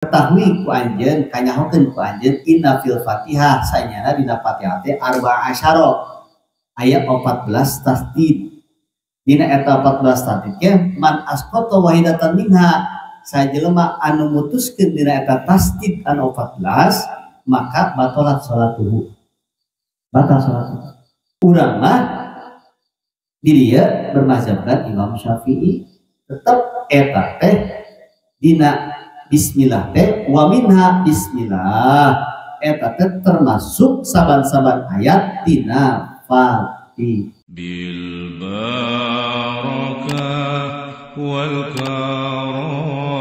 Ketahui ku anjeun kanyahokeun ku anjeun inna fil Fatihah sanyana dina Fatihah teh arba asyara aya 14 tasdid. Dina eta 14 tasdid ge man asqata wahidatan minha sajelema anu mutuskeun dina eta tasdid anu 14 maka batalat salatuhu. Batal salat. Urang mah di dieu bermazhabkan Imam Syafi'i tetep eta teh dina bismillah teh wa minha bismillah eta teh termasuk saban-saban ayat dina Fatihah. Bil barakah wal karamah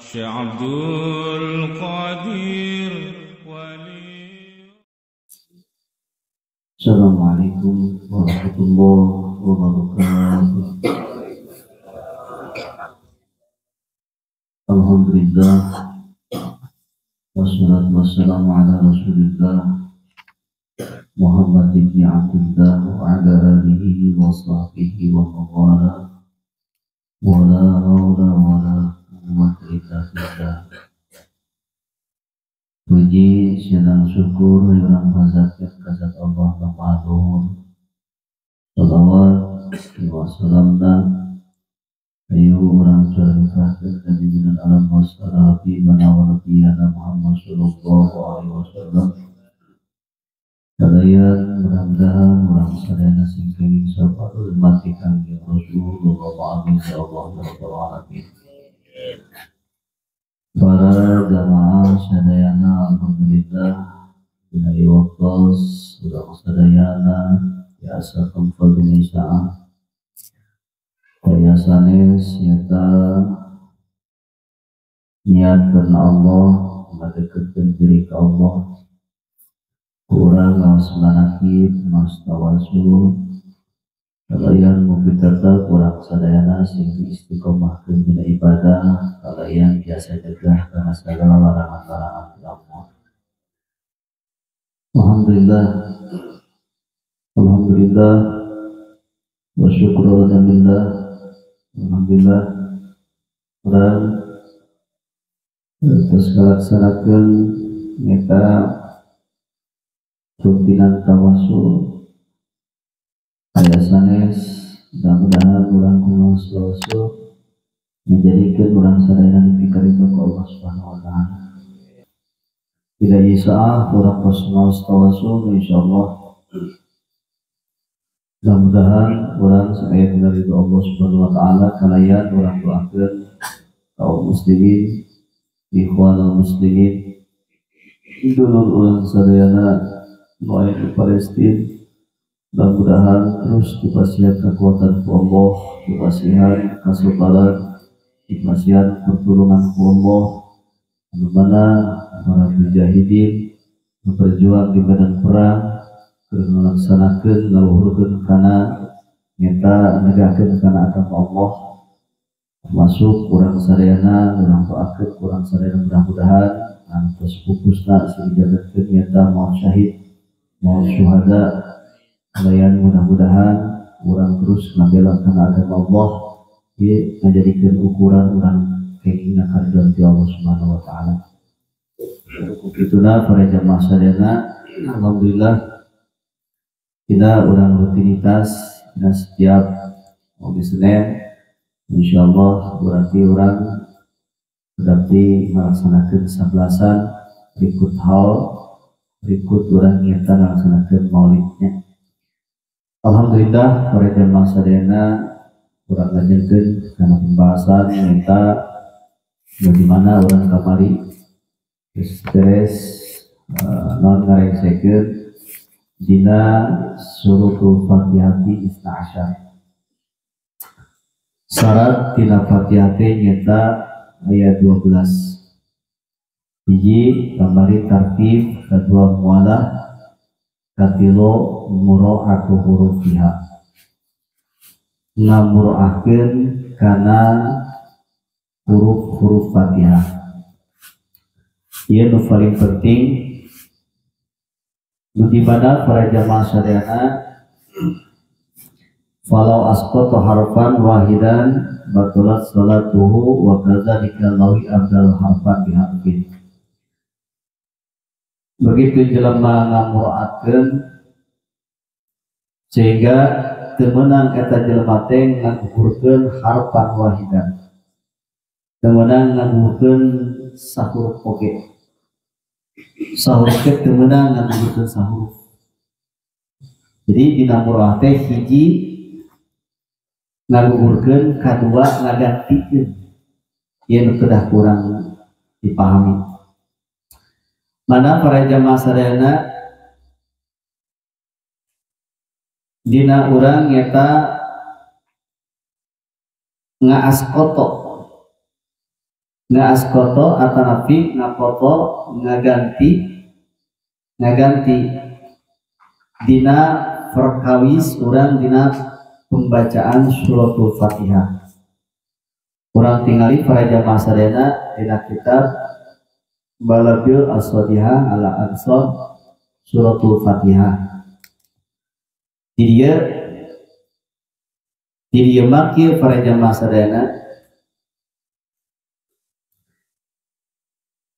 Syekh Abdul Qadir wali. Assalamualaikum warahmatullahi wabarakatuh. Alhamdulillah wassalatu wassalamu ala rasulillah Muhammad ibn Abdillah wa ala alihi wa sahbihi wa mawala wa la hawla wa la quwwata illa billah. Puji sedang syukur urang panjatkeun ka zat Allah nu Maha Luhur. Salawat wa salamna ayu urang curahkeun ka junjungan alam wasalabi wa nabiyana Muhammad sallallahu alaihi wasallam. Kalayan mudah-mudahan urang sadayana sing kenging syafaat umat Kangjeng Rasulullah amin ya Allah ya rabbal alamin. Para jamaah sadayana alhamdulillah dina ieu waktos urang sadayana biasa kumpul dina saat kaya sanes nyata niat karena Allah ngadeketkeun diri ka Allah kurang ngaos manakib ngaos tawasul kalayan mugi tetep urang sadayana sing istiqomahkeun dina ibadah kalayan biasa cegah kana sagala larangan-larangan Allah. Alhamdulillah, alhamdulillah wa syukru lillah. Alhamdulillah urang terus ngalaksanakeun nyata rutinan tawasul aya sanes mudah-mudahan urang kumaha tawasul menjadikeun urang sadayana dipikaridho ku Allah Subhanahu wa taala. Tidak isaah urang tos ngaos tawasul insyaallah mudah-mudahan urang sadaya dina ridho Allah Subhanahu wa taala kalayan urang doakeun kaum muslimin ikhwanul muslimin dulur urang sadayana nu aya di Palestina mudah-mudahan terus dipasihan kekuatan ku Allah, dipasihan kasabaran, dipasihan pertolongan ku Allah anu mana para mujahidin berjuang di medan perang keur ngalaksanakeun ngaluhurkeun kana nyata negakeun kana agama Allah termasuk urang sadayana urang doakeun urang sadayana mudah-mudahan anu tos pupusna sing dijagakeun nyata maut syahid maut syuhada kalayan mudah-mudahan urang terus ngabela kana agama Allah ieu ngajadikeun ukuran urang kenging karidhoan ti Allah Subhanahu wa taala. Kituna para jamaah sadayana alhamdulillah kita urang rutinitas dina setiap hari Senin insyaallah berarti urang berarti melaksanakan sablasan berikut hal berikut urang nyata melaksanakan maulidnya. Alhamdulillah para jamaah sadayana urang lanjutkeun kana pembahasan nyata bagaimana urang kamari beres non ngarengsekeun dina suratul Fatihati isna asyar. Syarat dina Fatihah teh nyata aya 12. Hiji kamari tartib, kedua mualah, katilu mura'atu hurufiha. Ngamura'ahkeun kana huruf-huruf Fatihah. Ieu nu paling penting nu di mana para jamaah sadayana Falau asqata harfan wahidan batalat salatuhu wa kadzalika lawi abdal harfan bi harfin. Begitu jelema ngamuraatkeun sehingga teu meunang eta jelema teh ngagugurkeun harfan wahidan. Teu meunang ngagugurkeun sahuruf oge. Sahuruf teh teu meunang ngagugurkeun sahuruf. Jadi dina muraah teh hiji ngagugurkeun, kadua ngagantikeun. Ieu nu kedah kurang dipahami. Mana para jamaah sadayana dina urang nyata ngaaskoto ngaaskoto atanapi ngakoto ngaganti ngaganti dina perkawis urang dina pembacaan suratul Fatihah. Urang tingali para jamaah sadayana dina kitab Balabil As-Sodihah ala Aqsa suratul Fatihah. Di dieu mah kieu para jamaah sadayana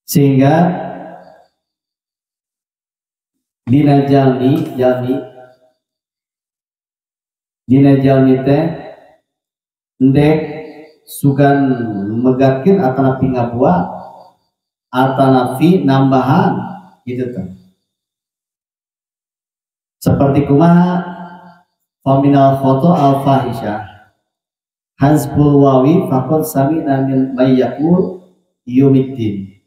sehingga dina jalmi jalmi dina jalmi teh endek sugan megatkeun atanapi ngabuat atanapi nambahan gitu teh. Seperti kumaha faminal foto al fahisyah hazbul wawi faqad sami'na min mayyaqul yumiddin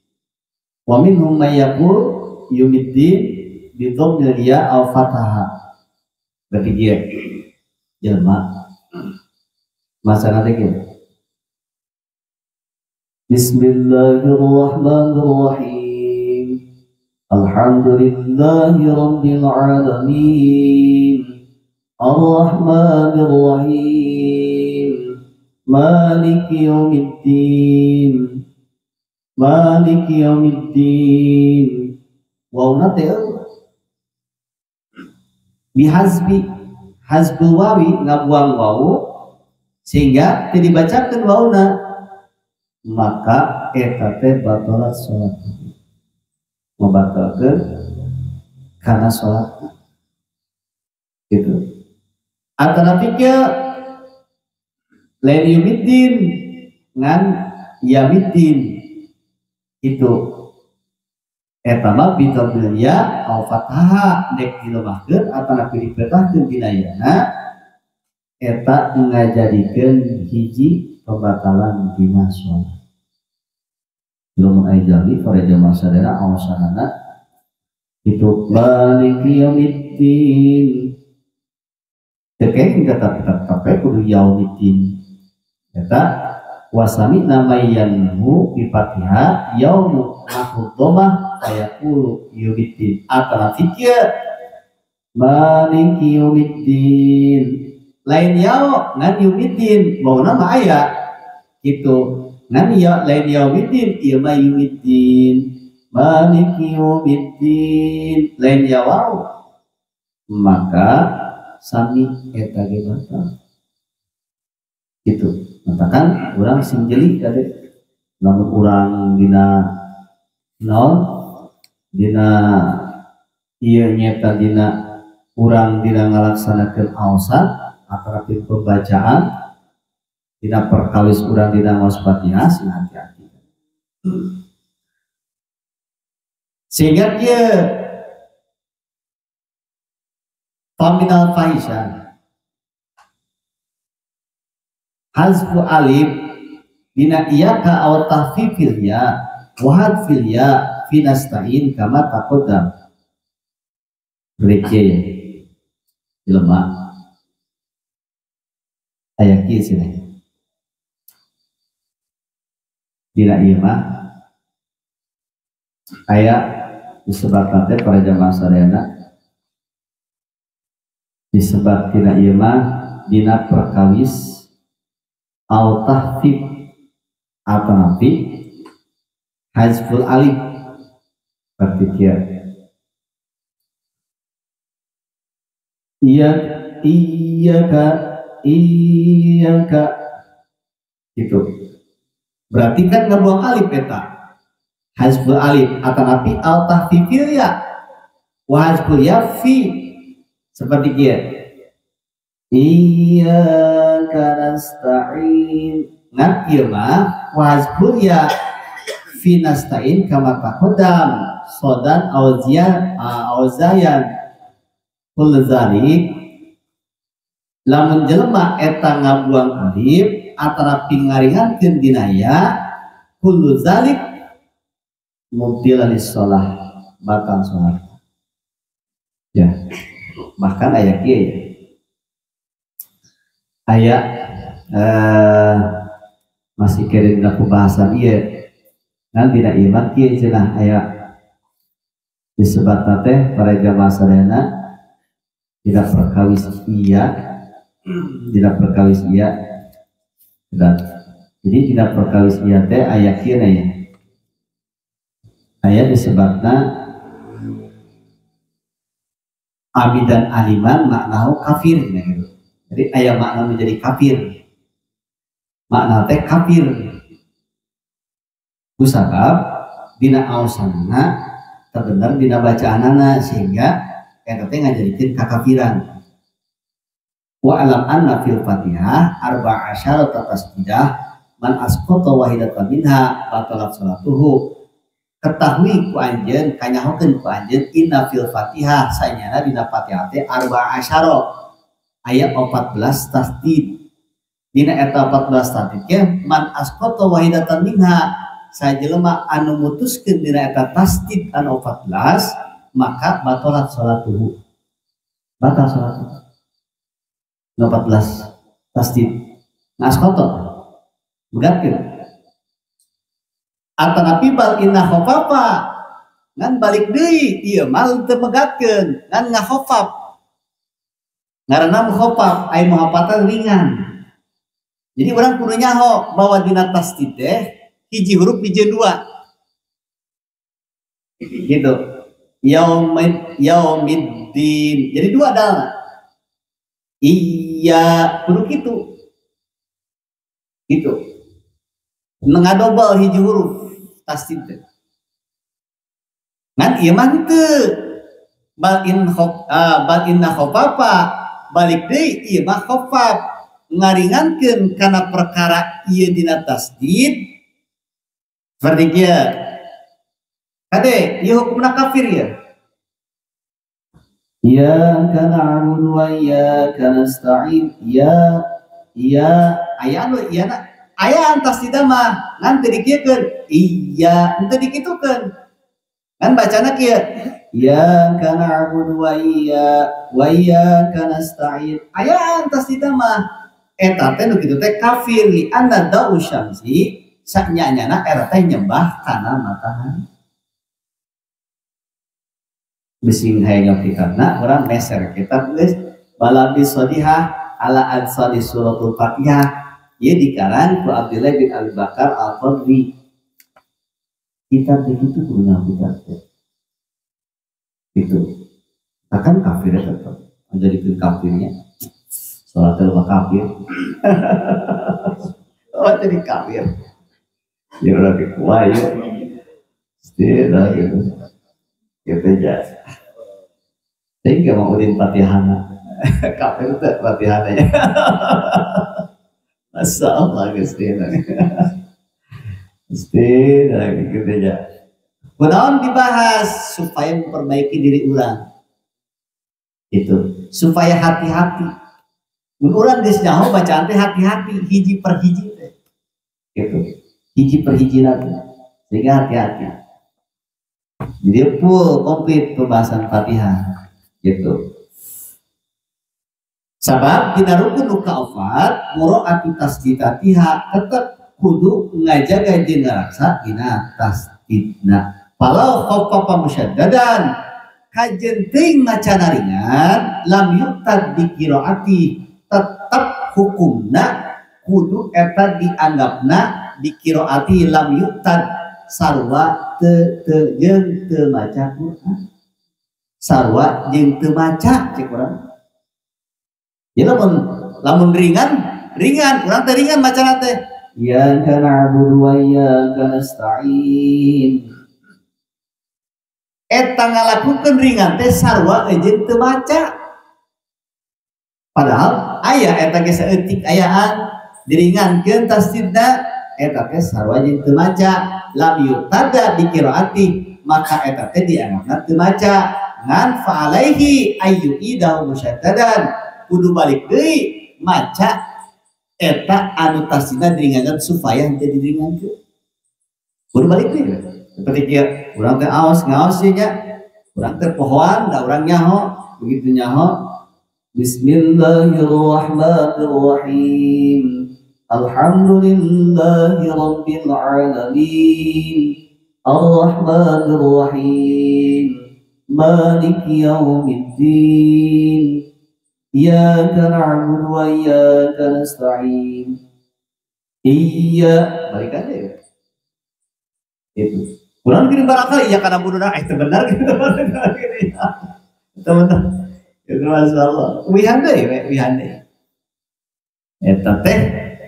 wa minhum mayyaqul yumiddin bi dhammil ya al fataha. Berarti dia jelema masalah teh kieu. Bismillahirrahmanirrahim. Alhamdulillahi rabbil alamin. Arrahmanirrahim. Maliki yaumiddin. Maliki yaumiddin. Wawna teh bihazbi hazbul wawi ngabuang wawu sehingga teu dibacakeun wawuna, maka eta teh batalat salat, membatalkeun kana salat gitu. Atanapi kieu lain yumiddin ngan yamiddin itu eta mah bidhamil ya au fathah dek dilemahkeun atanapi dipetahkeun dina yana eta ngajadikeun hiji pembatalan dina salat. Lamun aya jalmi para jamaah sadayana awasanana itu maliki yaumiddin teu kenging tetap kudu yaumiddin eta wasami namayanhu bi fatihah yaumu mahudhamah fayaqulu yaumiddin atanapi kieu maliki yaumiddin lain yau ngan yaumiddin mauna mah aya gitu ngan ya lain yaumiddin ieu mah yaumiddin maliki yaumiddin lain yau maka sami eta ge batal gitu. Matakan urang sing jeli kade lamun urang dina naon dina ieu nyeta dina urang dina ngalaksanakeun aosan atanapi pembacaan dina perkawis urang dina maos Fatihah sing hati-hati. Sehingga kieu faminal fahisyah hazfu alif dina iyaka aw tahfifil ya wa hadfil ya fi nasta'in kama taqaddam. Berikutnya jelema aya kieu cenah dina ieu mah aya disebabkan teh para jamaah sadayana disebab dina ieu mah dina perkawis au tahfif atanapi hazful alif berarti kieu iya iyyaka iyyaka gitu. Berarti kan ngabuang alif eta. Hazful alif atanapi al tahfifil ya wa hazful ya fi seperti kieu. Iyyaka nasta'in ngan ieu mah wa hazful ya fi nasta'in kama taqaddam sodan auzian auzayan kul zalik lamun jelema eta ngabuang alif atanapi ngaringankeun dina ya kullu zalik mubtilan lis-shalah batal salat ya. Bahkan aya kieu ya, aya masih kere dina pembahasan ieu ngan dina ieu mah kieu cenah aya disebatna teh para jamaah sadayana dina perkawis iya, dina perkawis iya. Jadi dina perkawis iya teh aya kieu ya. Aya disebutna amidan aliman maknahu kafir gitu. Jadi aya makna menjadi kafir. Makna teh kafir. Kusabab dina aosanana terbener dina bacaanana sehingga eta teh ngajadikeun kakafiran. Wa alam anna fil Fatihah arba'a asyarata tasdidah man asqata wahidatan minha batalat salatuhu. Ketahui ku anjeun kanyahokeun ku anjeun inna fil Fatihah sanyana dina Fatihah teh arba'a asyara aya 14 tasdid. Dina eta 14 tasdid ke man asqata wahidatan minha sajelema anu mutuskeun dina eta tasdid anu 14 maka batalat salatuhu. Batal salatuhu. 14 tasdid. Asqata megatkeun. Atanapi bal inna khofafa ngan balik deui ieu mah teu megatkeun ngan ngakhofaf ngaranna mukhafaf ai muhafatan ringan. Jadi urang kudu nyaho bahwa dina tasdid teh hiji huruf hiji dua gitu. Yaumid yaumiddin jadi dua dalna iya kudu kitu gitu ngadobel hiji huruf tasdid teh. Ngan ieu mah henteu bal in khop bal inna khofafa balik deui ieu mah khofaf ngaringankeun kana perkara ieu dina tasdid seperti kieu. Kade ieu hukumna kafir ya. Iyyaka na'budu wa iyyaka nasta'in ya ya aya anu ieu na aya tasdid mah ngan teu dikieukeun iya henteu dikitukeun kan bacana kieu iyyaka na'budu wa iyyaka nasta'in aya tasdid mah eta teh nu kitu teh kafir li anna da'u syamsi sanyanyana eta teh nyembah kana matahari. Bising hayang kitabna urang meser kitab geus balabi sodihah ala adsali suratul Fatihah ieu dikarang ku Abdullah bin Abi Bakar Al-Qadri. Kitab begitu kudu kitab teh. Gitu. Bahkan kafirnya tetap menjadi kafirnya. Salat lupa kafir. Oh jadi kafir. Ya udah kuat ya. Tidak gitu. Gitu aja. Sehingga mau udin Fatihana. Kafir teh Fatihana ya. Masya Allah Gusti. Gusti gitu aja. Kunaon dibahas supaya memperbaiki diri urang. Itu supaya hati-hati. Mun urang geus nyaho bacaan teh hati-hati hiji per hiji teh. Gitu. Hiji per hiji teh. Sehingga hati-hati. Jadi full komplit pembahasan Fatihah gitu. Sabab dina rukun nu kaopat muraatu tasdidatiha tetep kudu ngajaga jeung ngaraksa dina tasdidna. Falau khaffafa musyaddadan kajen teuing macana ringan lam yuqtad bi qiraati tetep hukumna kudu eta dianggapna bi qiraati lam yuqtad sarua teu teu jeung teu maca Quran. Sarua jeung teu maca cek urang. Jadi lamun Lamun ringan, ringan, urang teh ringan macana teh. Iyyaka na'budu wa iyyaka nasta'in. Eta ngalakukeun ringan teh sarua jeung teu maca. Padahal aya eta ge saeutik ayaan diringankeun tasdidna eta teh sarua jeung teu maca. Lam yutada bi qiraati maka eta teh dianggapna teu maca. Ngan fa alaihi ayu idahu musyaddadan kudu balik deui maca eta anu tasdidna diringankeun supaya henteu diringankeun. Kudu balik deui. Seperti kieu urang teh aos ngaos nya urang teh pohoan da urang nyaho begitu nyaho Bismillahirrahmanirrahim. Alhamdulillahi rabbil alamin. Arrahmanirrahim. Maliki yaumiddin. Iyyaka na'budu wa iyyaka nasta'in. Iya, balik aja ya. Itu. Kurang gini barangkali iya karena bunuh nah, itu benar gitu. Itu benar. Itu masalah. Wihan deui, wihan deui. Eta teh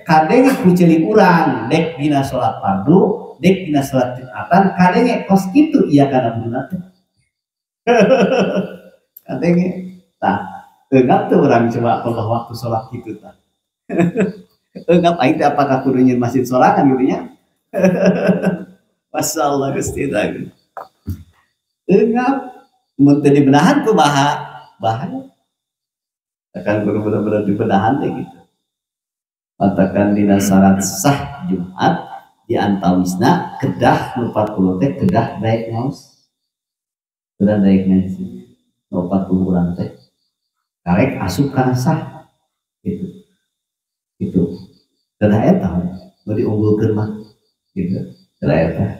kadenge ku ceuli urang dek dina salat fardu, dek dina salat Jumatan kadenge kos kitu iya kana bunuh teh. Kadenge tah eungap teu urang coba Allah waktu salat kitu tah. Eungap aing teh apakah kudu nyeun masjid sorangan gitu nya. Masyaallah Gusti tah. Eungap mun teu dibenahan kumaha? Bahaya. Akan benar-benar dibenahan deh gitu. Matakan dina syarat sah Jumat di antawisna kedah nu 40 teh kedah daek ngaos. Kedah daek ngaji. Nu 40 urang teh karek asup kana sah gitu. Itu. Kedah eta nu diunggulkeun mah gitu. Kedah eta.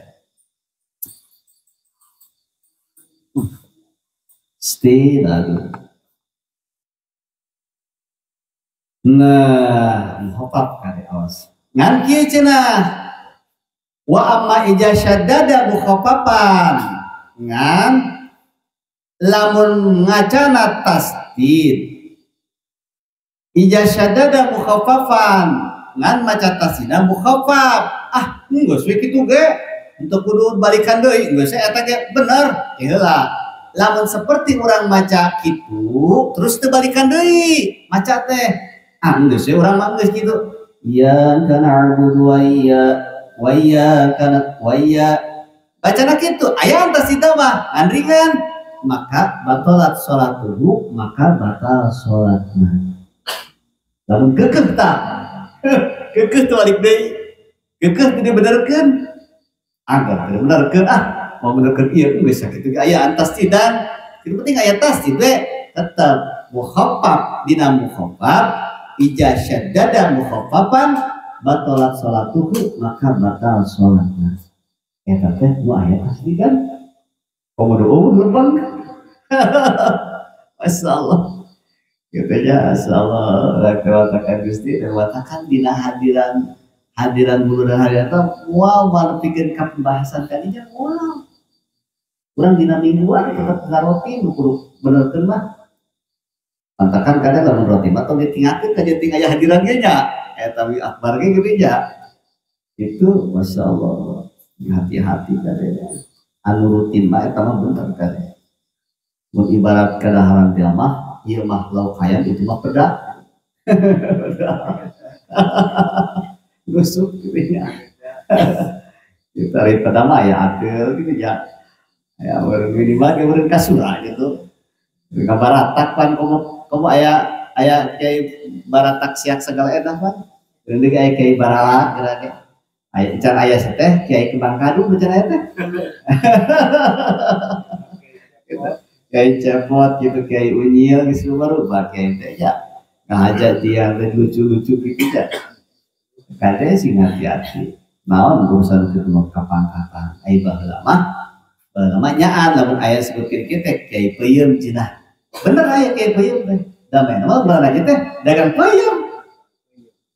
Stay lalu. Nah, mukhafaf kali awas. Ngan kieu cenah. Wa amma ija syaddada mukhaffafan. Ngan lamun ngacana tasdid. Ija syaddada mukhaffafan. Ngan maca tasdidna mukhaffaf. Ah, geus we kitu ge. Untuk kudu balikan deui, geus eta ge bener. Heula. Lamun seperti orang maca kitu terus terbalikan deui maca teh ah geus we urang mah geus kitu iyyaka na'budu wa iyyaka wa bacana kitu aya antasida mah ngan ringan maka batalat salatuhu maka batal salatna lamun keukeuh tah keukeuh teu balik deui keukeuh teu dibenerkeun anggar teu dibenerkeun ah mau benerkeun ieu geus sakitu ge aya antasdidan itu penting aya tasdid we tetep mukhaffaf dina mukhaffaf ija syaddada mukhaffafan batalat salatuhu maka batal salatna eta teh nu aya tasdidan komodo eueuh leumpang masyaallah kitu nya masyaallah katakan Gusti katakan dina hadiran hadiran guru dan hadiran teh moal manepikeun ka pembahasan kadinya moal. Urang dina mingguan tetep ngarotin kudu benerkeun mah. Pantakan kadang lamun roti mah tong ditinggalkeun ka jeung aya hadiran ge nya. Eta wi akbar ge geuning nya. Itu masyaallah hati-hati kadenya. Anu rutin mah eta mah bener kade. Mun ibarat kadaharan teh mah ieu mah lauk hayam itu mah pedah. Gusuk gitu nya. Kita pedah mah ya ateul gitu nya. Ya minimal ge meureun kasura gitu. Ka baratak pan komo komo aya aya kiai baratak siak segala eta pan. Deui ge aya kiai barala geura ge. Aya can aya teh kiai kembang kadu can aya teh. Gitu. Kiai cepot gitu kiai unyil geus baru bah kiai teh ya. Ngahaja tiang teh lucu-lucu gitu ya. Kade sing hati-hati. Naon urusan kitu mah kapangkatan. Ai baheula mah baheula mah nyaan lamun aya sebutkeun kieu teh kiai peuyeum cenah. Bener aya kiai peuyeum teh. Da mah bener aja teh dagang peuyeum.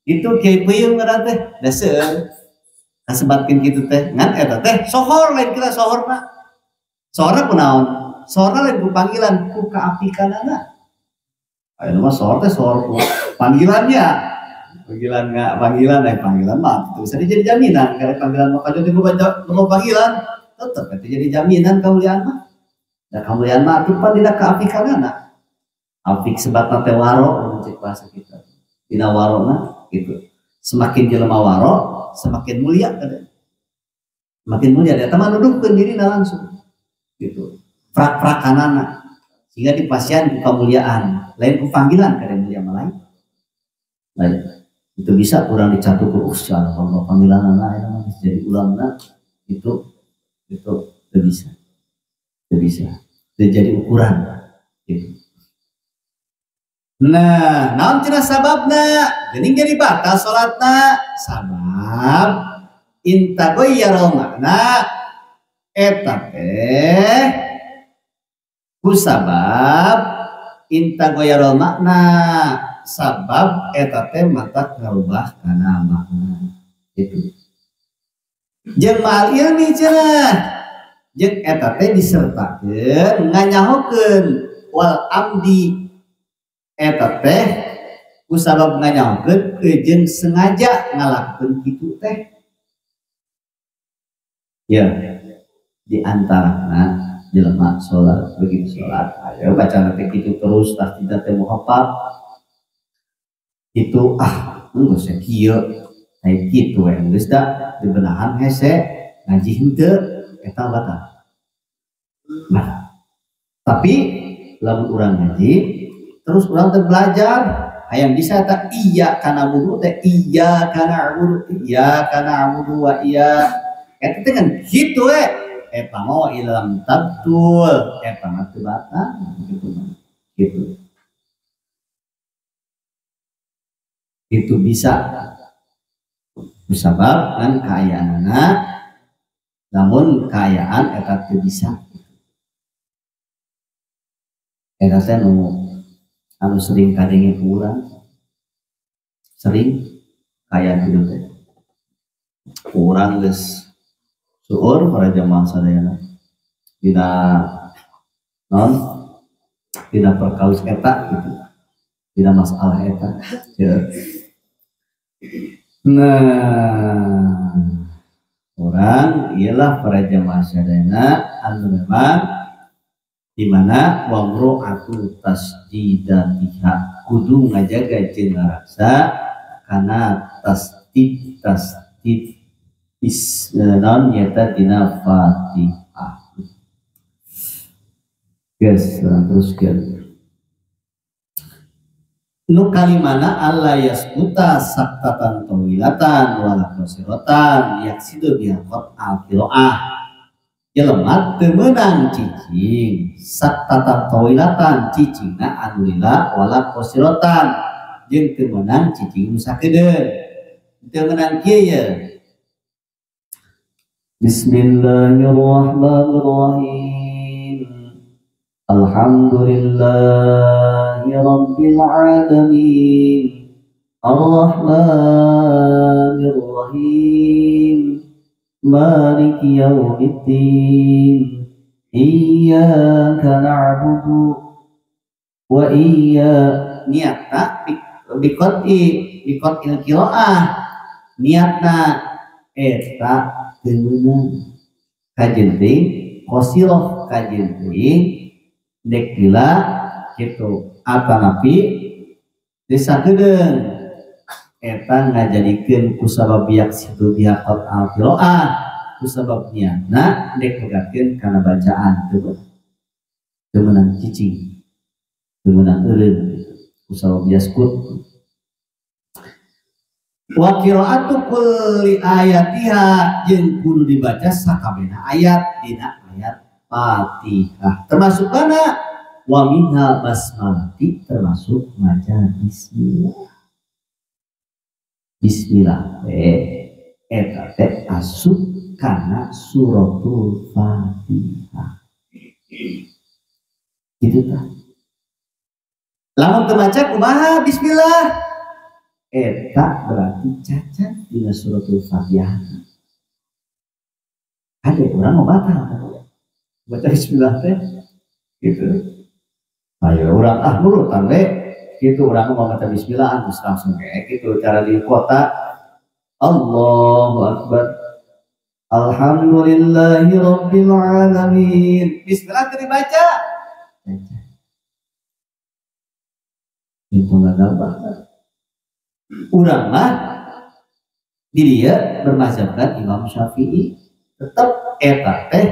Itu kiai peuyeum ngaran teh da seueur. Kasebatkeun kitu teh ngan eta teh sohor lain kira sohorna. Sohorna kunaon? Sohorna lain ku panggilan ku kaapikanana. Ayeuna mah sohor teh sohor ku Panggilannya, panggilan nggak panggilan, panggilan mah itu bisa jadi jaminan. Karena panggilan mah kalau mau panggilan, tetap itu jadi jaminan kemuliaan mah. Da kemuliaan mah itu pan dina keafikanana. Afik sebatna teh waro mun bahasa kita. Dina warona gitu. Semakin jelema waro, semakin mulia kada. Semakin mulia dia teman nuduhkeun dirina langsung. Gitu. Prak-prakanana sehingga dipasihan ku kemuliaan, lain ku panggilan kada mulia mah lain. Lain. Itu bisa kurang dicatu ku usia kalau panggilan lain mah jadi ulama itu itu bisa. Itu bisa. Itu jadi ukuran gitu. Nah, naon cenah sababna? Geuning jadi batal salatna sabab intagoyyara makna eta teh kusabab intagoyyara makna sabab eta teh matak ngarubah kana makna itu. Jeung ma'al ilmi cenah jeung eta teh disertakeun nganyahokeun wal amdi eta teh kusabab nganyahokeun jeung sengaja ngalakukeun kitu teh. Ya, di antarana jelema salat begitu salat ayo baca nanti kitu terus tah tidak teh muhafaf itu ah geus kieu aya kitu we geus da dibenahan hese ngaji henteu eta batal. Nah, tapi lamun urang ngaji terus urang teh belajar hayang bisa tak iya kana wudu teh iya kana wudu iya kana wudu wa iya eta teh kan kitu we eta mah ilam tabtul eta mah teu batal gitu gitu. Itu bisa kusabab kan kaayaanana namun kaayaan eta teu bisa eta teh nu anu sering kadenge ku urang sering kaayaan kitu teh urang geus suur para jamaah sadayana dina non dina perkawis eta gitu dina masalah eta ya. Nah orang ialah para jamaah sadayana anu memang di mana wamro'atu tasdidatiha kudu ngajaga jeung ngaraksa kana tasdid tasdid is non nyata dina Fatihah. Guys, teruskeun. Nu kalimana alla yasbuta saktatan tawilatan wala qasiratan yaksidu biha qat'al qiraah. Jelema teu meunang cicing saktatan tawilatan cicingna anu lila wala qasiratan jeung teu meunang cicing nu sakedeung. Teu meunang kieu ye. Bismillahirrahmanirrahim. Alhamdulillahi rabbil alamin. Arrahmanirrahim. Maliki yaumiddin. Iyyaka na'budu wa iyyaka niatna biqat'i biqat'il qiraah. Niatna eta teu meunang kajenting qasiroh kajenting dek lila kitu atanapi disakedeung eta ngajadikeun kusabab yaksidu biha qat'al qiraah kusabab niatna dek pegatkeun kana bacaan teu meunang cicing teu meunang eureun kusabab yaskut. Wa qira'atu kulli ayatiha jeung kudu dibaca sakabehna ayat dina ayat Fatihah termasuk mana wa minha basmalati termasuk maca bismillah. Bismillah eta teh asup kana suratul Fatihah gitu tah. Lamun teu maca kumaha bismillah eta berarti cacat dina suratul Fatihah. Ada orang mau batal baca bismillah teh gitu. Ayo orang ah nurutan we Gitu urang mau maca bismillah terus langsung kayak gitu cara di kota. Allahu akbar. Alhamdulillahi rabbil alamin. Bismillah teu dibaca. Itu gagal banget. Urang mah di dia bermazhabkan Imam Syafi'i tetap eta teh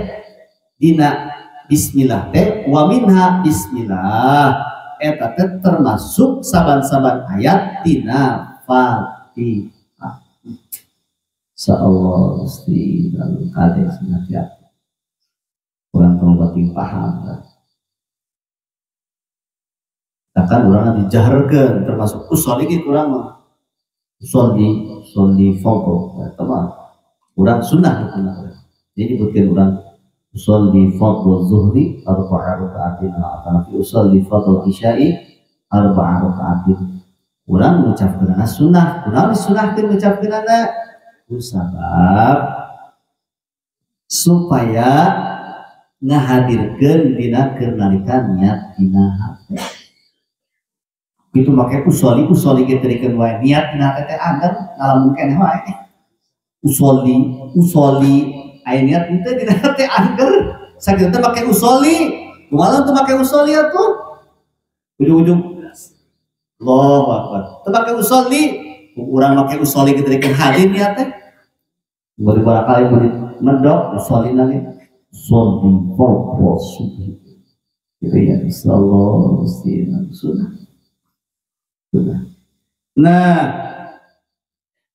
dina bismillah teh wa minha bismillah eta teh termasuk saban-saban ayat dina Fatihah. Insyaallah mesti lalu kade senatiap kurang terlalu paham. Bahkan orang dijaharkan termasuk usul ini kurang mah usul di fardhu ya, teman orang sunnah hukumna. Jadi bukan orang usul di fardhu zuhri arba'a rakaatin atau usul di fardhu isya'i arba'a rakaatin. Urang ngucapkeunana sunnah, kunaon disunahkeun ngucapkeunana? Kusabab supaya ngahadirkeun dina keur nalika niat dina hate. Itu make usoli usoli ge teuikeun wae niat dina hate teh angger ngalamun keneh wae. Usoli usoli aya niat teu dina hate angger sakitu teh make usoli. Kumaha teu make usoli atuh? Ujung-ujung Allahu akbar. Teu make usoli, urang make usoli ge teuikeun hadir niat teh. Bari barangkali bari mendok usoli lagi. Usoli fardhu subhi. Gitu ya insyaallah mesti sunnah. Nah,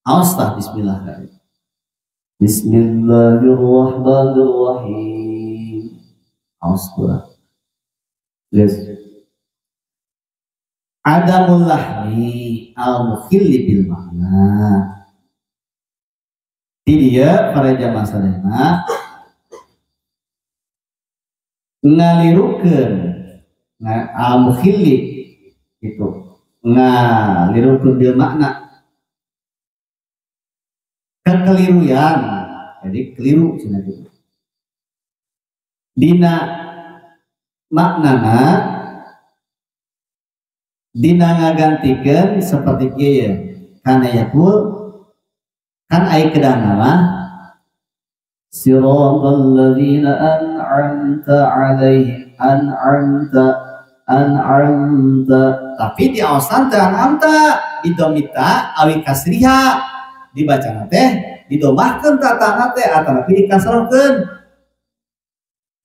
awas tah bismillah. Bismillahirrahmanirrahim. Awas kurang. Yes. Adamul lahni al-mukhilli bil makna. Di dia para jamaah sadayana ngalirukeun al-mukhilli itu ngalirukeun bil makna kekeliruan, jadi keliru cenah gitu. Dina maknana dina ngagantikeun seperti kieu ya. Kana yaqul kan ai kedana mah siratal ladzina an'amta alaihim an'amta an'amta, tapi di awasan teh an'amta didomita awi kasriha dibacana teh didomahkeun tatana teh atanapi dikasrohkeun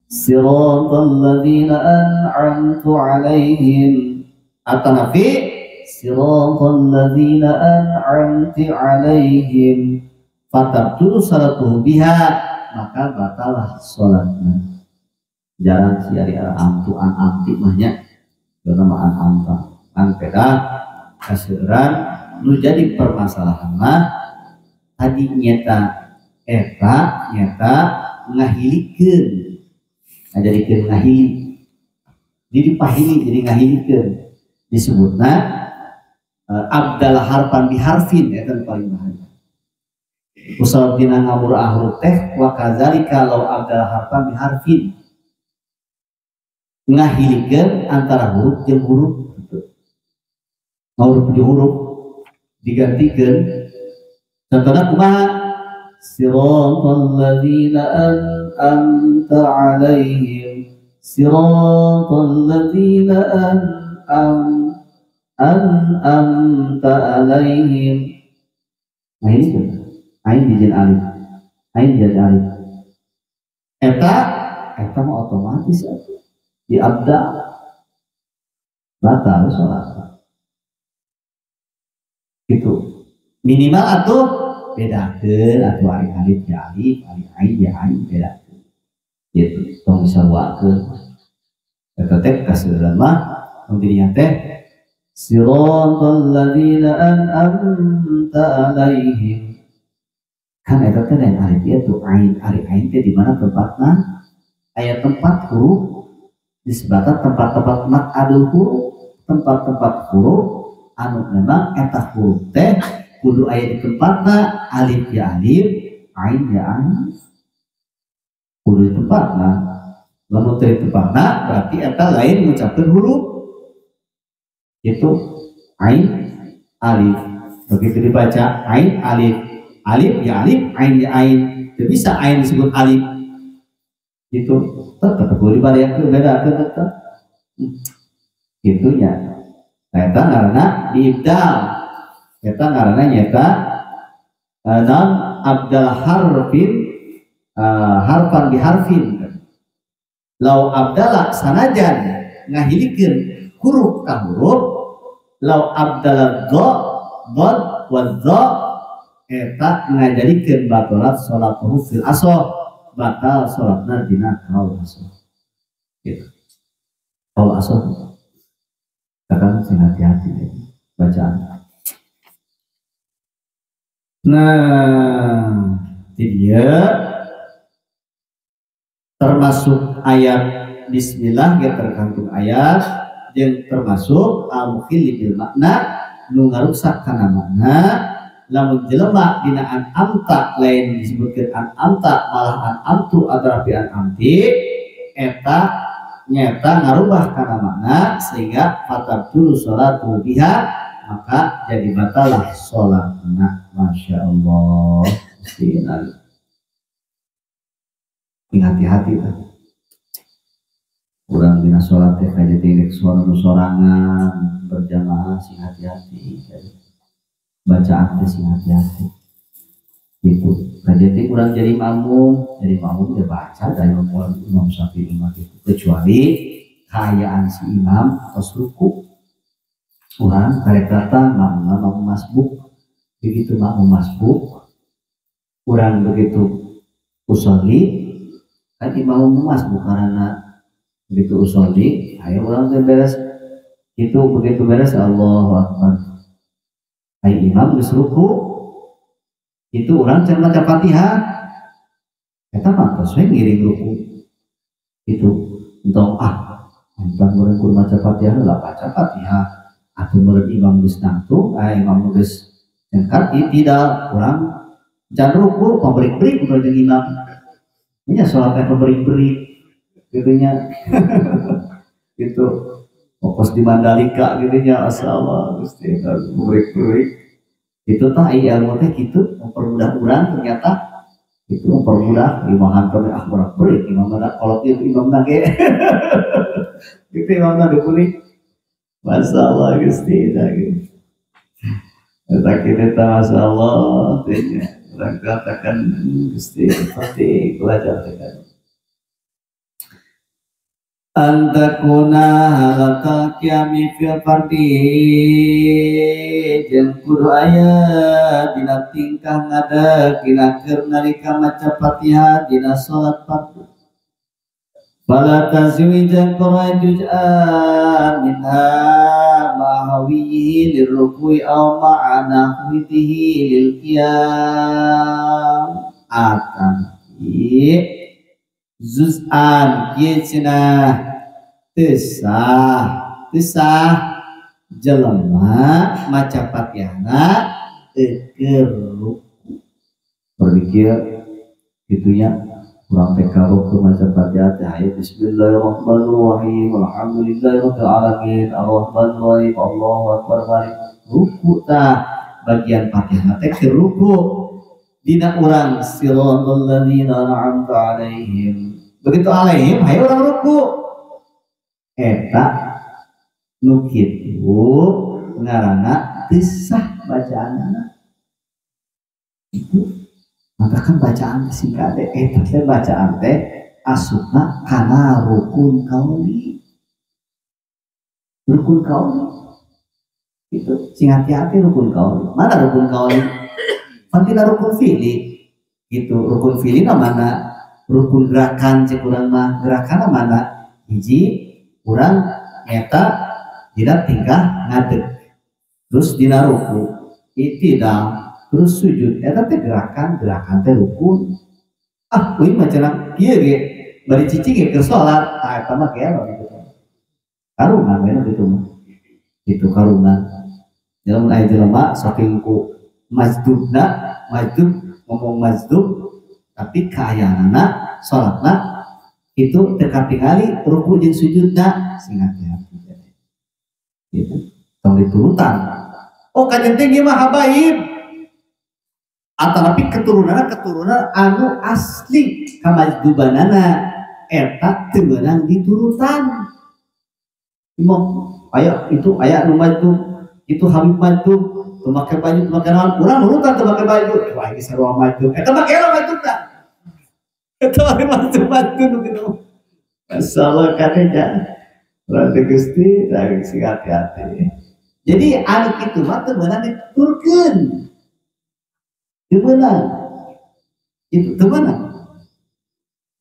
siratal ladzina an'amtu alaihim atanapi siratal ladzina an'amti alaihim fatabtulu salatuhu biha, maka batalah salatna. Jarang sih ari amtu an amti mah nya mah an amta an peda kaseuran nu jadi permasalahan mah tadi nyata eta nyata ngahilikeun ngajadikeun ngahili jadi pahili jadi ngahilikeun disebutna abdal harfan biharfin eta nu paling bahaya. Usal dina ngamurah huruf teh wa kadzalika law abdal harfan biharfin ngahilikeun antara huruf jeung huruf gitu. Huruf jeung huruf digantikeun. Contohna kumaha? Siratal ladzina an'amta alaihim siratal ladzina an'amta alaihim. Nah ini tuh ain dijieun alif, ain jadi alif. Eta eta mah otomatis atuh di abda batal sholat gitu minimal atuh bedakeun atuh ari alif ya alif, ari ain ya ain bedakeun gitu tong disaruakeun eta teh kaseureun mah nu dirinya teh siratal ladzina an'amta alaihim kan eta teh lain alif ieu tuh ain, ari ain teh di mana tempatna aya tempat huruf disebutkan tempat-tempat makadul huruf, tempat-tempat huruf anu memang eta huruf teh kudu aya di tempatna alif ya alif, ain ya ain kudu di tempatna. Lamun teu di tempatna berarti eta lain ngucapkeun huruf Itu ain alif. Begitu dibaca ain alif, alif ya alif, ain ya ain. Tidak bisa ain disebut alif. Itu tetap boleh dibayangkeun beda tetap. Itunya. Nah, eta ngaranna diibdal. Eta ngaranna nyaeta non abdal harfin harfan bi harfin. Lau abdala sanajan ngahilikeun huruf ka huruf, lau abdala dha dad wa dha eta ngajadikeun batalat salatuhu fil asah, batal salatna dina kaul asah. Gitu. Kaul asah. Katakan sing hati-hati ya, bacaan. Nah, dia termasuk ayat bismillah yang tergantung ayat yang termasuk al-mukhil bil makna nu ngaruksak kana makna lamun jelema dina an amta lain disebutkeun an amta malah an amtu atau an amti eta nyata ngarubah kana makna sehingga fatabtulu sholatu biha maka jadi batalah sholatna. Masya Allah, mesti hati-hati lah. Urang dina sholat teh kajeting rek suara nu sorangan berjamaah sing hati-hati, bacaan teh sing hati-hati. Gitu. Kajeting urang jadi makmum ya baca dari Imam Syafi'i mah gitu. Kecuali kaayaan si imam atau ruku. Urang karek datang makmum masbuk, begitu makmum masbuk, urang begitu usolli kan imam masbuk karena begitu usolli, ayo orang teh beres itu begitu beres Allahu Akbar. Ayo imam geus ruku, itu orang can maca Fatihah. Eta mah tos we ngiring ruku. Itu entong entong urang kudu maca Fatihah lah baca Fatihah. Atuh meureun imam geus nangtung, aya imam geus nyengkat tidak urang can ruku pabrik-brik urang jeung imam. Nya salat teh pabrik-brik gitunya. Gitu fokus di Mandalika gitunya masyaallah Gusti berik-berik itu tah ilmu teh gitu mempermudah urang ternyata itu mempermudah imam hantar ah urang berik imam mana kolot ieu imam na ge gitu imam na dipulih masyaallah Gusti tah gitu eta kitu tah masyaallah teh nya urang katakan Gusti pasti belajar teh antakuna halatal qiyami fil fardhi jeung kudu aya dina tingkah ngadeg dina keur nalika maca Fatihah dina salat fardu fala tazwi jeung qara juz'an minha ma'hawihi lirruku'i aw ma'anahwihi lil qiyam akan juz'an kieu cenah teu sah jelema maca Fatihahna keur ruku. Berpikir gitunya urang teh karuku maca Fatihah teh aya bismillahirrahmanirrahim alhamdulillahirabbil alamin arrahmanirrahim Allahu akbar balik ruku tah bagian Fatihah teh keur ruku dina urang siratal ladzina an'amta alaihim begitu alaihim hayu urang ruku eta nu kitu ngaranna teu sah bacaanna itu maka kan bacaan singkat teh eta teh bacaan teh asupna kana rukun kauli itu sing hati-hati rukun kauli mana rukun kauli pantina rukun fi'li gitu rukun fi'li mana rukun gerakan cek urang mah gerakan mana hiji urang nyata dina tingkah ngadeg terus dina ruku itidal terus sujud eta teh gerakan teh rukun ah euy mah cenah kieu ge bari cicing ge keur salat tah eta mah gelo gitu karungan we gitu mah itu karungan jelema aya jelema saking ku majdubna majdub ngomong majdub tapi kaayaanana salatna itu teu katingali ruku jeung sujudna sing hati-hati gitu. Tong diturutan. Oh kajenting ieu mah habaib. Atanapi keturunan anu asli kamajdubanana eta teu meunang diturutan. Imam aya itu aya nu majdub, itu Habib majdub, teu make baju teu make naon, urang nurutan teu make baju. Wah ini sarua majdub. Eta mah kela majdubna. Eta mah majdub nu kitu. Masalah kadenya. Urang teh Gusti, sing hati-hati. Jadi anu kitu mah teu meunang dituturkeun. Teu meunang. Itu teu meunang.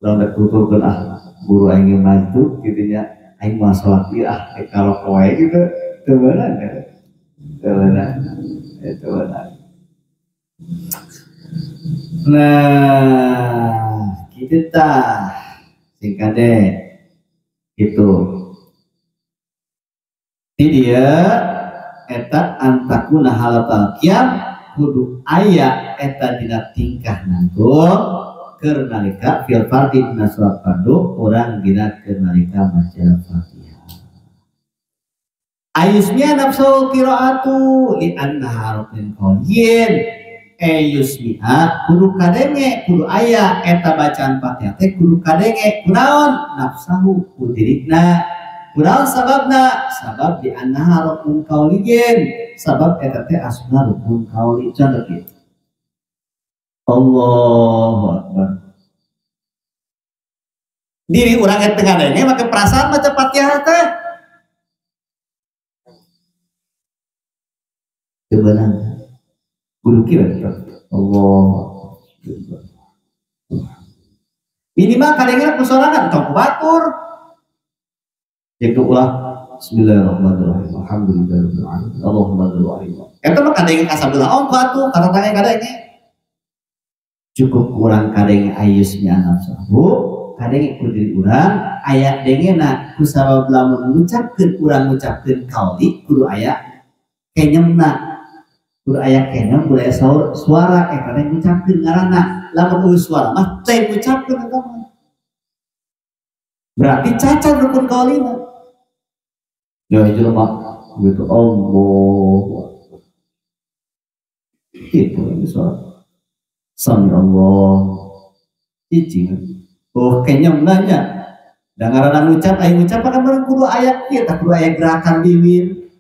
Urang rek tuturkeun ah guru aing majdub kitu nya. Aing mah salat ieu ah kalau wae gitu teu meunang. Teu meunang. Teu meunang. Nah, kitu tah. Sing kade gitu. Di dia eta antakuna halatal qiyam kudu aya eta dina tingkah nangtung keur nalika fil fardhi dina salat fardu urang dina keur nalika maca Fatihah. Ayusmiya nafsul qiraatu li annaha rukun qawliyin. Ayusmiya kudu kadenge kudu aya eta bacaan Fatihah teh kudu kadenge kunaon nafsahu ku dirina. Kunaon sababna? Sabab di annaha rukun qawliyin. Sabab eta teh asna rukun qawli. Contoh kieu. Allahu Akbar. Diri urang eta ngadenge make perasaan maca Fatihah teh. Teu meunang. Kudu kieu Allah. Minimal kadenge ku sorangan tong ku batur. Itu ulah bismillahirrahmanirrahim. Alhamdulillahirabbil alamin. Allahumma shalli ala. Eta mah kadenge ka sabelah ongko atuh kata kadenge. Cukup kurang kadenge ayusnya nafsahu, kadenge ku diri urang aya dengena ku sabab lamun ngucapkeun urang ngucapkeun kauli kudu aya kenyemna. Kudu aya kenyem, kudu aya suara eta teh ngucapkeun ngaranna. Lamun eueuh suara mah teh ngucapkeun eta mah. Berarti cacat rukun kaulina. Ya jelema gitu Allah. Gitu ini suara. Sami Allah. Cicing. Oh kenyem nanya. Da ngaranna ngucap aya ngucap kan bareng kudu aya kieu tah kudu aya gerakan bibir.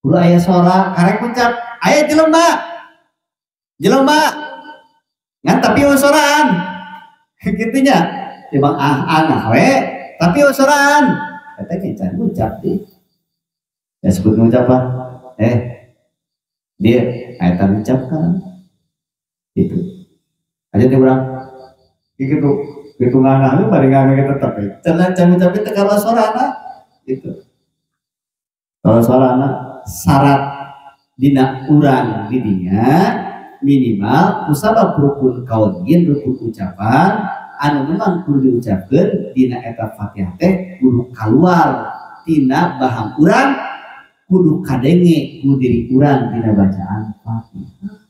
Kudu aya suara karek ngucap aya jelema. Jelema. Ngan tapi eueuh soraan. Kitu nya. Emang ah we tapi eueuh soraan. Eta ge can ngucap deui. Ya sebut ngucap apa? Dia eta ngucap kan. Itu. Aja teh urang. Kitu kitu ngangah we bari ngangah ge tetep we. Can ngucap teh kalau sorana gitu. Kalau sorana syarat dina urang di dinya minimal kusabab rukun kaulin rukun ucapan anu memang kudu diucapkeun dina eta Fatihah teh kudu kaluar tina bahang urang kudu kadenge ku diri urang dina bacaan Fatihah.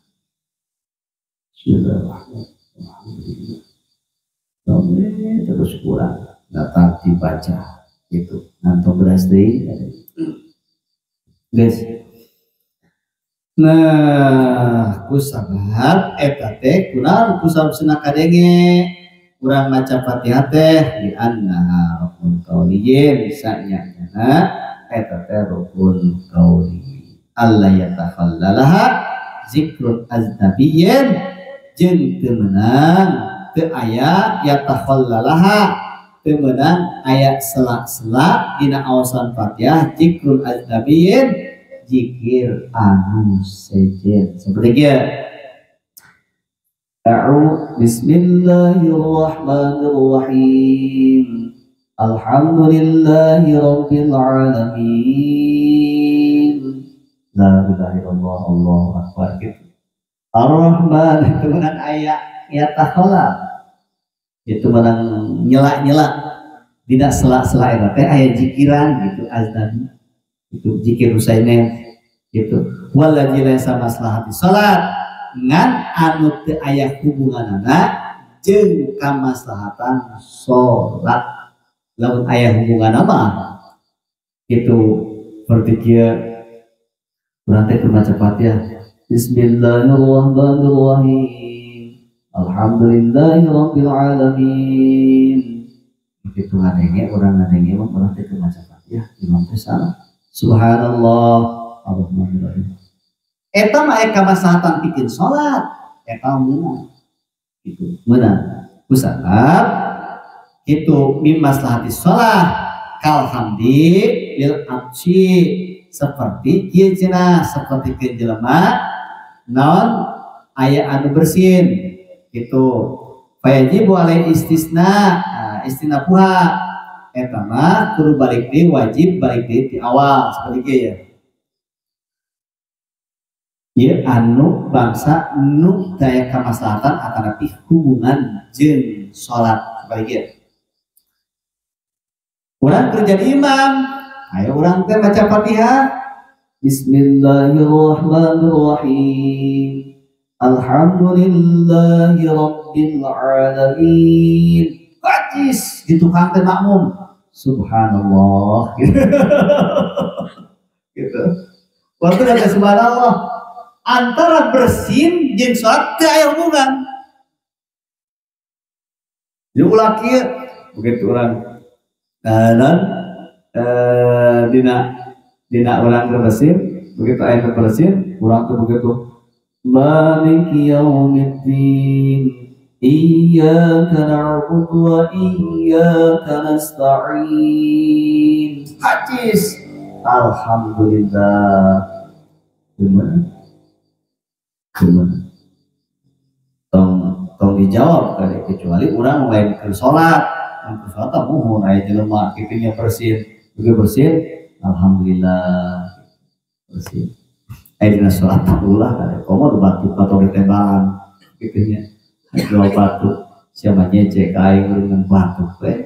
Bismillahirrahmanirrahim. Terus kurang datang dibaca gitu. Nantong beras deui. Guys. Nah, kusabab eta teh kunaon kusabab cenah kadenge urang maca Fatihah teh di anna rukun qauliyin bisa nya eta teh rukun qauli. Allah yatakhallalaha zikrun aznabiyyin jeung teu meunang teu aya yatakhallalaha teu meunang aya sela-sela dina awasan Fatihah zikrun aznabiyyin zikir anu sejen seperti kieu. A'udzu bismillahirrahmanirrahim. Alhamdulillahi rabbil alamin. La ilaha illallah Allahu akbar gitu. Ar-Rahman itu menang ayat ya takhola. Itu menang nyela-nyela tidak sela-sela eta teh aya zikiran gitu aznabi. Itu zikir Husainen gitu. Wallazi laisa maslahati salat ngan anu teu aya hubunganana jeung kamaslahatan salat. Lamun aya hubunganna mah itu berarti kieu Urang teh keur maca Fatihah. Bismillahirrahmanirrahim. Alhamdulillahirabbil alamin. Begitu ngadenge urang ngadenge mah urang teh keur maca Fatihah, imam teh salah. Subhanallah, Arrahmanirrahim. Eta mah aya kamaslahatan pikeun salat, eta meunang. Gitu. Meunang. Kusabab itu mim maslahati shalah kal hamdi lil absi seperti kieu cenah seperti keun jelema naon aya anu bersin gitu fayajibu alai istisna istinapuha eta mah kudu balik deui wajib balik deui ti awal seperti kieu ya. Ieu anu bangsa nu daya kamaslahatan atanapi hubungan jeung salat seperti kieu. Urang keur jadi imam, ayo urang teh maca Fatihah. Bismillahirrahmanirrahim. Alhamdulillahi rabbil alamin. Bajis di tukang teh makmum. Subhanallah. Gitu. Waktu kata subhanallah antara bersin jeung salat teu aya hubungan. Jadi ulah kieu begitu urang dina urang bersin begitu aya bersin urang tuh begitu Maliki yaumiddin iyyaka na'budu wa iyyaka nasta'in. Hadis alhamdulillah. Gimana? Gimana? Tong dijawab kali kecuali urang lain keur salat. Keur salat muhun aya jelema kitu nya bersin, begitu bersin alhamdulillah bersin. Aya dina salat ulah kali komo batuk atau ditembalan kitu nya. Jual batuk siapa nyecek aing dengan batuk we.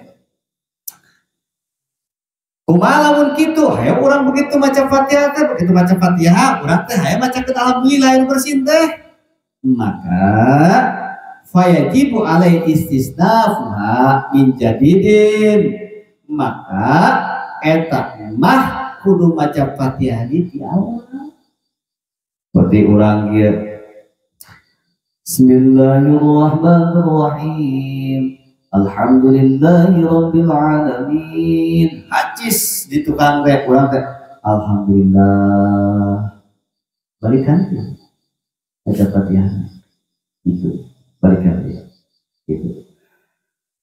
Kumaha lamun kitu hayo urang begitu maca Fatihah teh begitu maca Fatihah urang teh hayo macakeun alhamdulillah anu bersin teh. Maka fayajibu alai istisnafuha min jadidin maka eta mah kudu maca Fatihah di awal. Seperti urang ieu Bismillahirrahmanirrahim. Alhamdulillahi rabbil alamin. Hadis di tukang teh urang teh alhamdulillah. Balikan baca Fatihah itu balikan dia gitu.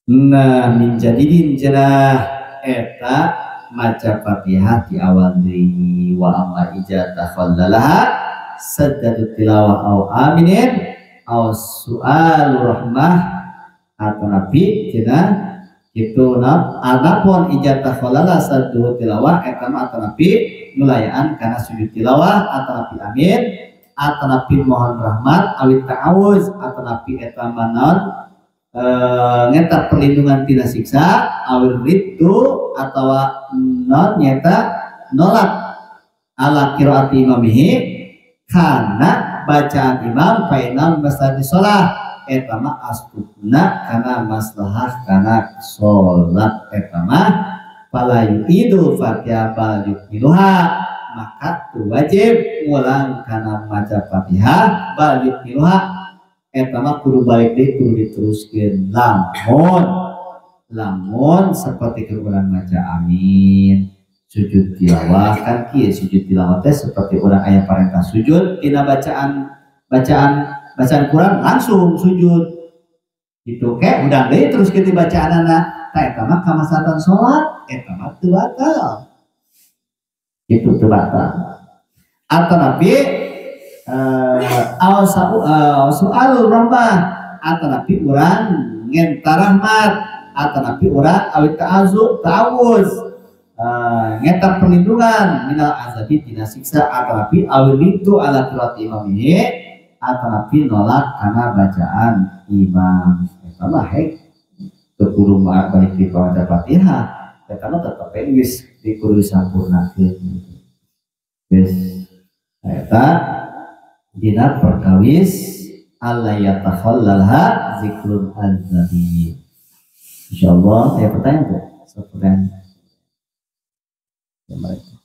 Nah min jadidin cenah eta maca Fatihah di awal deui wa amma ija takhallalaha saddatu tilawah au aminin au su'alu rahmah atau nabi cenah kitu na adapun ija takhallala saddatu tilawah eta mah atau nabi nulayaan kana sujud tilawah atau nabi amin atau nabi mohon rahmat awit ta'awuz atau nabi eta manaon ngeta perlindungan tina siksa awil riddu atawa non nyeta nolak ala qiraati imamihi kana bacaan imam painal maslahati sholah eta mah astupna kana maslahah kana sholat eta mah fala yu'idu Fatihah bal yu'miluha maka tu wajib ngulang kana maca Fatihah bal yu'miluha eta mah kudu balik deui kudu diteruskeun lamun seperti keur urang maca amin sujud tilawah kan kieu sujud tilawah teh seperti urang aya parentah sujud tina bacaan Quran langsung sujud gitu kayak udang deui teruskeun di bacaanana tah eta mah kamaslahatan salat eta mah teu batal itu teu batal atau nabi soal rahmah atau nabi urang ngenta rahmat atau nabi urang awit ta'awuz ngeta perlindungan minal azabi tina siksa atau nabi awil itu ala qiraati imamihi atau nabi nolak karena bacaan imam eta mah hek teu kudu balik di maca Fatihah eta mah tetep geus dikudu disampurnakeun geus eta dina perkawis alla yatakhallalha zikrul azabi. Insyaallah ya pertanyaan tuh. Pertanyaan. Ya mereka.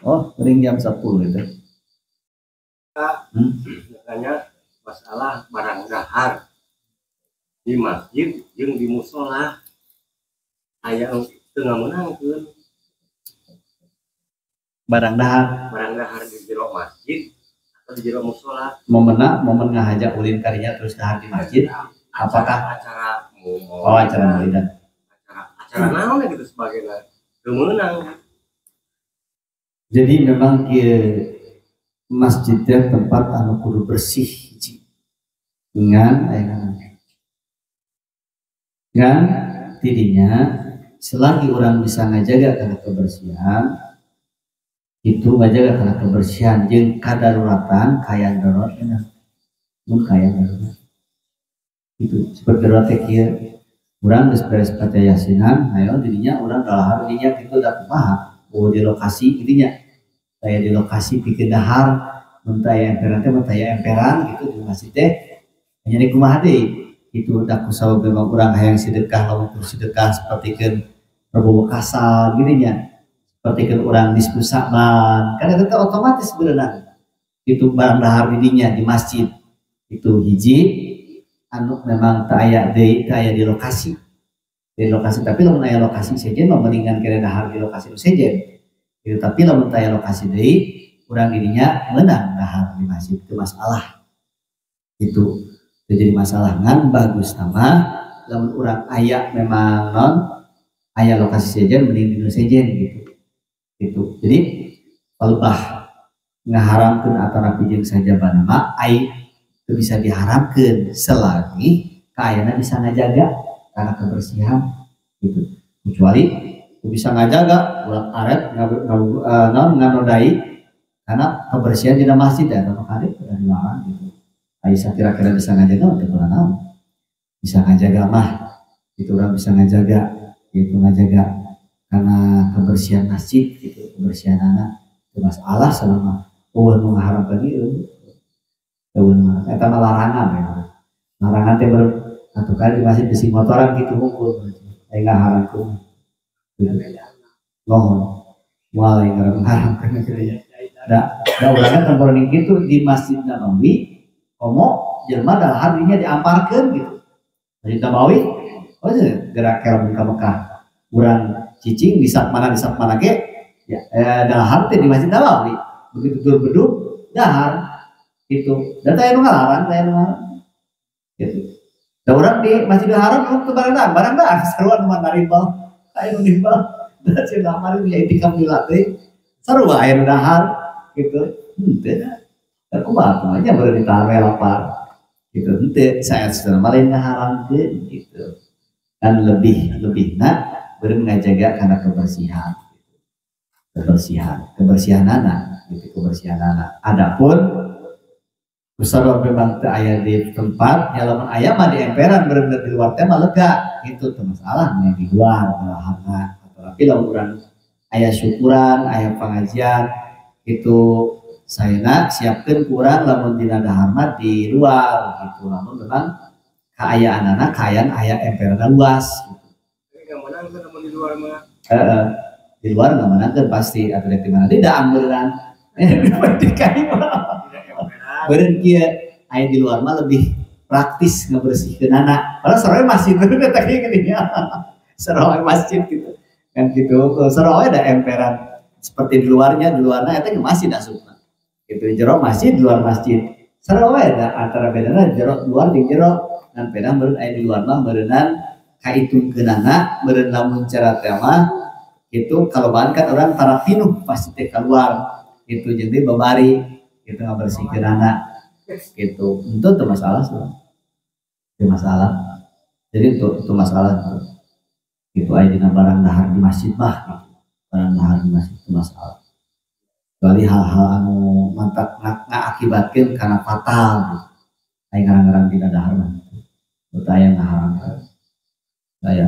Oh, ring jam 10 itu. Misalnya masalah barang dahar di masjid jeung di musola aya teu ngameunangkeun. Barang dahar, barang dahar di jero masjid atau di jero musola. Momenna momen ngahaja ulin karinya terus dahar di masjid, apakah acara oh, acara maulidan, acara naon gitu sebagainya teu meunang. Jadi memang kieu masjidnya tempat anu kudu bersih hiji. Ngan aya ngan tidinya selagi orang bisa ngajaga karena kebersihan itu ngajaga karena kebersihan jeung kadaruratan kayan darurat enak mun kayan darurat itu seperti darurat teh kieu urang geus beres baca yasinan ayo didinya urang dalahar dinya kitu da kumaha oh di lokasi didinya saya di lokasi bikin dahar mun taya emperan teh mun taya emperan gitu di masjid teh nya di kumaha deui itu da kusabab memang urang hayang sedekah lamun kudu sedekah sapertikeun rebo wekasan gini nya sapertikeun urang nisfu Sa'ban kan eta teh otomatis berenang itu barang dahar didinya di masjid itu hiji anu memang teu aya deui teu aya di lokasi tapi lamun aya lokasi sejen mah mendingan kene dahar di lokasi nu sejen gitu tapi lamun teu aya lokasi deui urang didinya meunang dahar di masjid itu masalah itu jadi masalah ngan bagus nama lamun urang aya memang non aya lokasi sejen mending di sejen gitu gitu jadi palebah ngaharamkeun atanapi jeung sajabana mah ai teu bisa diharamkeun selagi kaayana bisa ngajaga karena kebersihan gitu kecuali teu bisa ngajaga urang aret non nganodai karena kebersihan dina masjid da mah kade udah dilarang gitu. Aisyah kira-kira bisa ngajaga atau kurang tahu bisa ngajaga mah itu orang bisa ngajaga itu ngajaga karena kebersihan masjid gitu kebersihan anak itu masalah selama eueuh nu ngaharamkeun ieu eueuh mah eta mah larangan ya larangan teh atuh kali di masjid besi motoran gitu hungkul aya ngaharamkeun gitu mohon moal aya ngaharamkeun kieu da da urangna temporening kitu di Masjid Nabawi komo jelema dahar dinya diamparkeun gitu. Masjid Nabawi oh gerak ke Mekah. Urang cicing di sap mana ge ya dahar teh di Masjid Nabawi. Begitu tur beduk dahar gitu. Dan taya nu ngalarang, taya nu ngalarang. Gitu. Da urang di Masjidil Haram teu barang dahar sarua nu naribal. Aya nu nimbal. Da cenah mari ya itikaf di latih. Sarua aya nu dahar gitu. Henteu. Aku mah aja baru ditahan lapar gitu ente saya sudah malah ngaharamkeun gitu dan lebih nak baru ngajaga karena kebersihan kebersihan anak gitu kebersihan anak adapun kusabab memang teu aya di tempat nya lamun aya mah di emperan bener-bener di luar teh mah lega gitu teu masalah mending di luar malahan tapi lamun urang aya syukuran aya pengajian itu saya siapkan kurang lamun dina dahar mah di luar gitu lamun memang kaayaan anak kaayaan aya emperan luas gitu. Enggak menangkeun lamun di luar mah. Heeh. Di luar enggak menangkeun pasti atuh di mana tidak angeuran. Di kai mah. Beureun kieu aya di luar mah lebih praktis ngebersihkeun anak. Padahal saroe masjid bener eta kieu geuning nya. Saroe masjid gitu. Kan gitu. Saroe ada emperan seperti di luarnya, di luarna eta masih asupna. Gitu jero masjid luar masjid sarua we da antara bedana jero luar jeung jero dan beda meureun aya di luar mah meureunnan kaitungkeunana meureun lamun cara teh mah itu kalobaan kan orang tara pinuh pasti teh keluar gitu jadi babari gitu ngabersihkeunana gitu itu teu masalah sih teu masalah jadi itu masalah gitu aya dina barang dahar di masjid mah gitu. Barang dahar di masjid itu masalah kecuali hal-hal anu mantak ngaakibatkeun kana fatal gitu. Aya ngarang-ngarang dina dahar mah gitu. Aya ngaharamkeun. Aya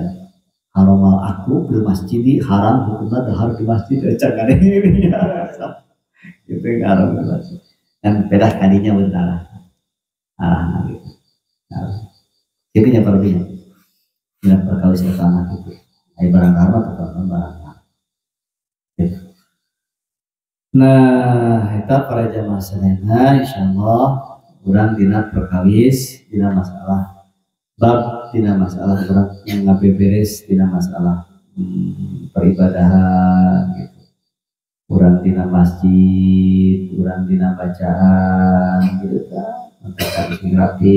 haramal aku bil masjidi haram hukumna dahar di masjid can ini gitu haram di masjid. Dan pedah kadinya bener arahna gitu. Kitu nya perlu dina perkawis eta mah gitu. Aya barang dahar mah tetep barang. Gitu. Nah, eta para jamaah sadayana insyaallah urang dina perkawis dina masalah bab dina masalah urang ngabeberes dina masalah peribadahan gitu. Urang dina masjid, urang dina bacaan gitu kan. Mantap sing rapi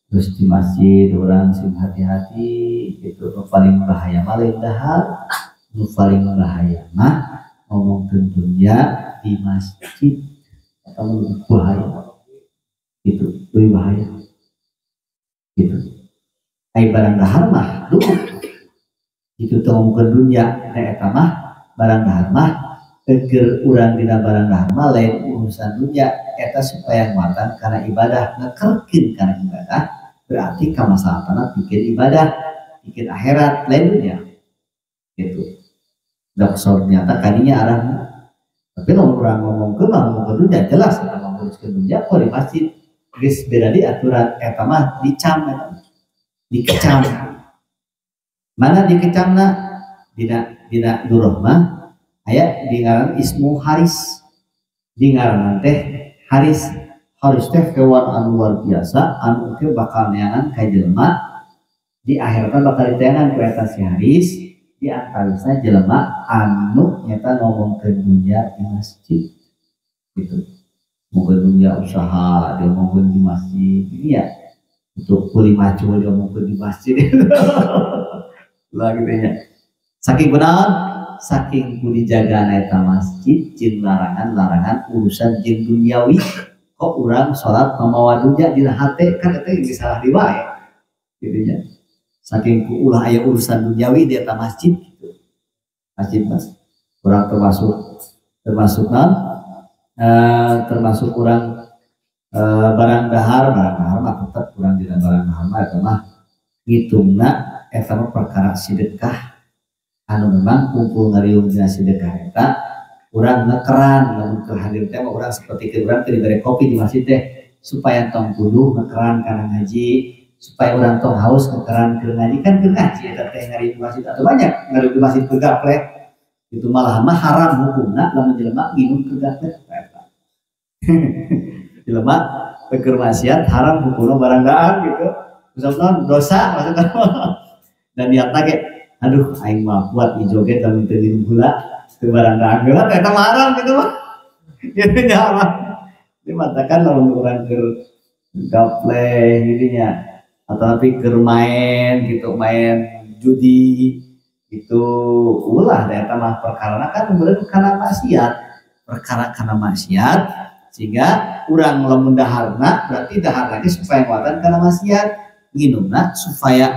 terus di masjid urang sing hati-hati gitu. Nu paling bahaya mah lain dahar, nu paling bahaya mah ngomongkeun dunia di masjid atau lebih bahaya gitu, lebih bahaya gitu. Ai barang dahar mah duh itu teh ngomongkeun dunia, nah eta mah barang dahar mah keur urang dina barang dahar mah lain urusan dunia, eta supaya nguatan kana ibadah, ngekerkeun kana ibadah berarti kamaslahatana pikeun ibadah, pikeun akhirat lain dunia gitu. Da nyata kadinya arahna. Tapi lamun urang ngomongkeun mah ngomongkeun dunia jelas eta mah nguruskeun dunia kok di masjid geus beda di aturan eta mah dicam eta dikecam. Mana dikecamna dina duroh mah aya di ngaran ismu haris. Di ngaran teh haris. Haris teh hewan anu luar biasa anu teh bakal neangan ka jelema di akhirat bakal diteangan ku eta si haris. Di antawisna jelema anu nyata ngomongkeun dunia di masjid gitu. Ngomongkeun dunia usaha dia ngomongkeun di masjid ini ya untuk kuli macul dia ngomongkeun di masjid lah gitu nya. Saking kunaon saking ku dijagana eta masjid jeung larangan-larangan urusan jeung duniawi kok urang salat mamawa dunya dina hate kan eta geus salah di wae gitu nya. Saking ku ulah aya urusan duniawi di eta masjid gitu. Masjid mas urang termasuk non termasuk urang barang dahar mah tetep urang dina barang dahar mah eta mah ngitungna eta mah perkara sedekah anu memang kumpul ngariung dina sedekah eta urang ngekeran lamun keur hadir teh mah urang seperti keur urang teh dibere kopi di masjid teh supaya tong kudu ngekeran kana ngaji supaya orang tong haus ngekeran keur ngaji kan keur ngaji eta teh ngariung di masjid atau banyak ngariung di masjid keur gaplek itu malah mah haram hukumna lamun jelema minum keur gaplek eta jelema keur maksiat haram hukumna barang dahar gitu misalnya dosa maksudna dan niatna ge aduh aing mah kuat ijoget lamun teu minum gula teu barang dahar heula eta mah haram gitu mah gitu nya haram di matakan lamun urang keur gaplek gitu nya atau tapi keur main gitu main judi itu ulah eta mah perkarana kan kemudian kana maksiat perkara kana maksiat sehingga urang lamun daharna berarti dahar lagi supaya nguatan kana maksiat nginumna supaya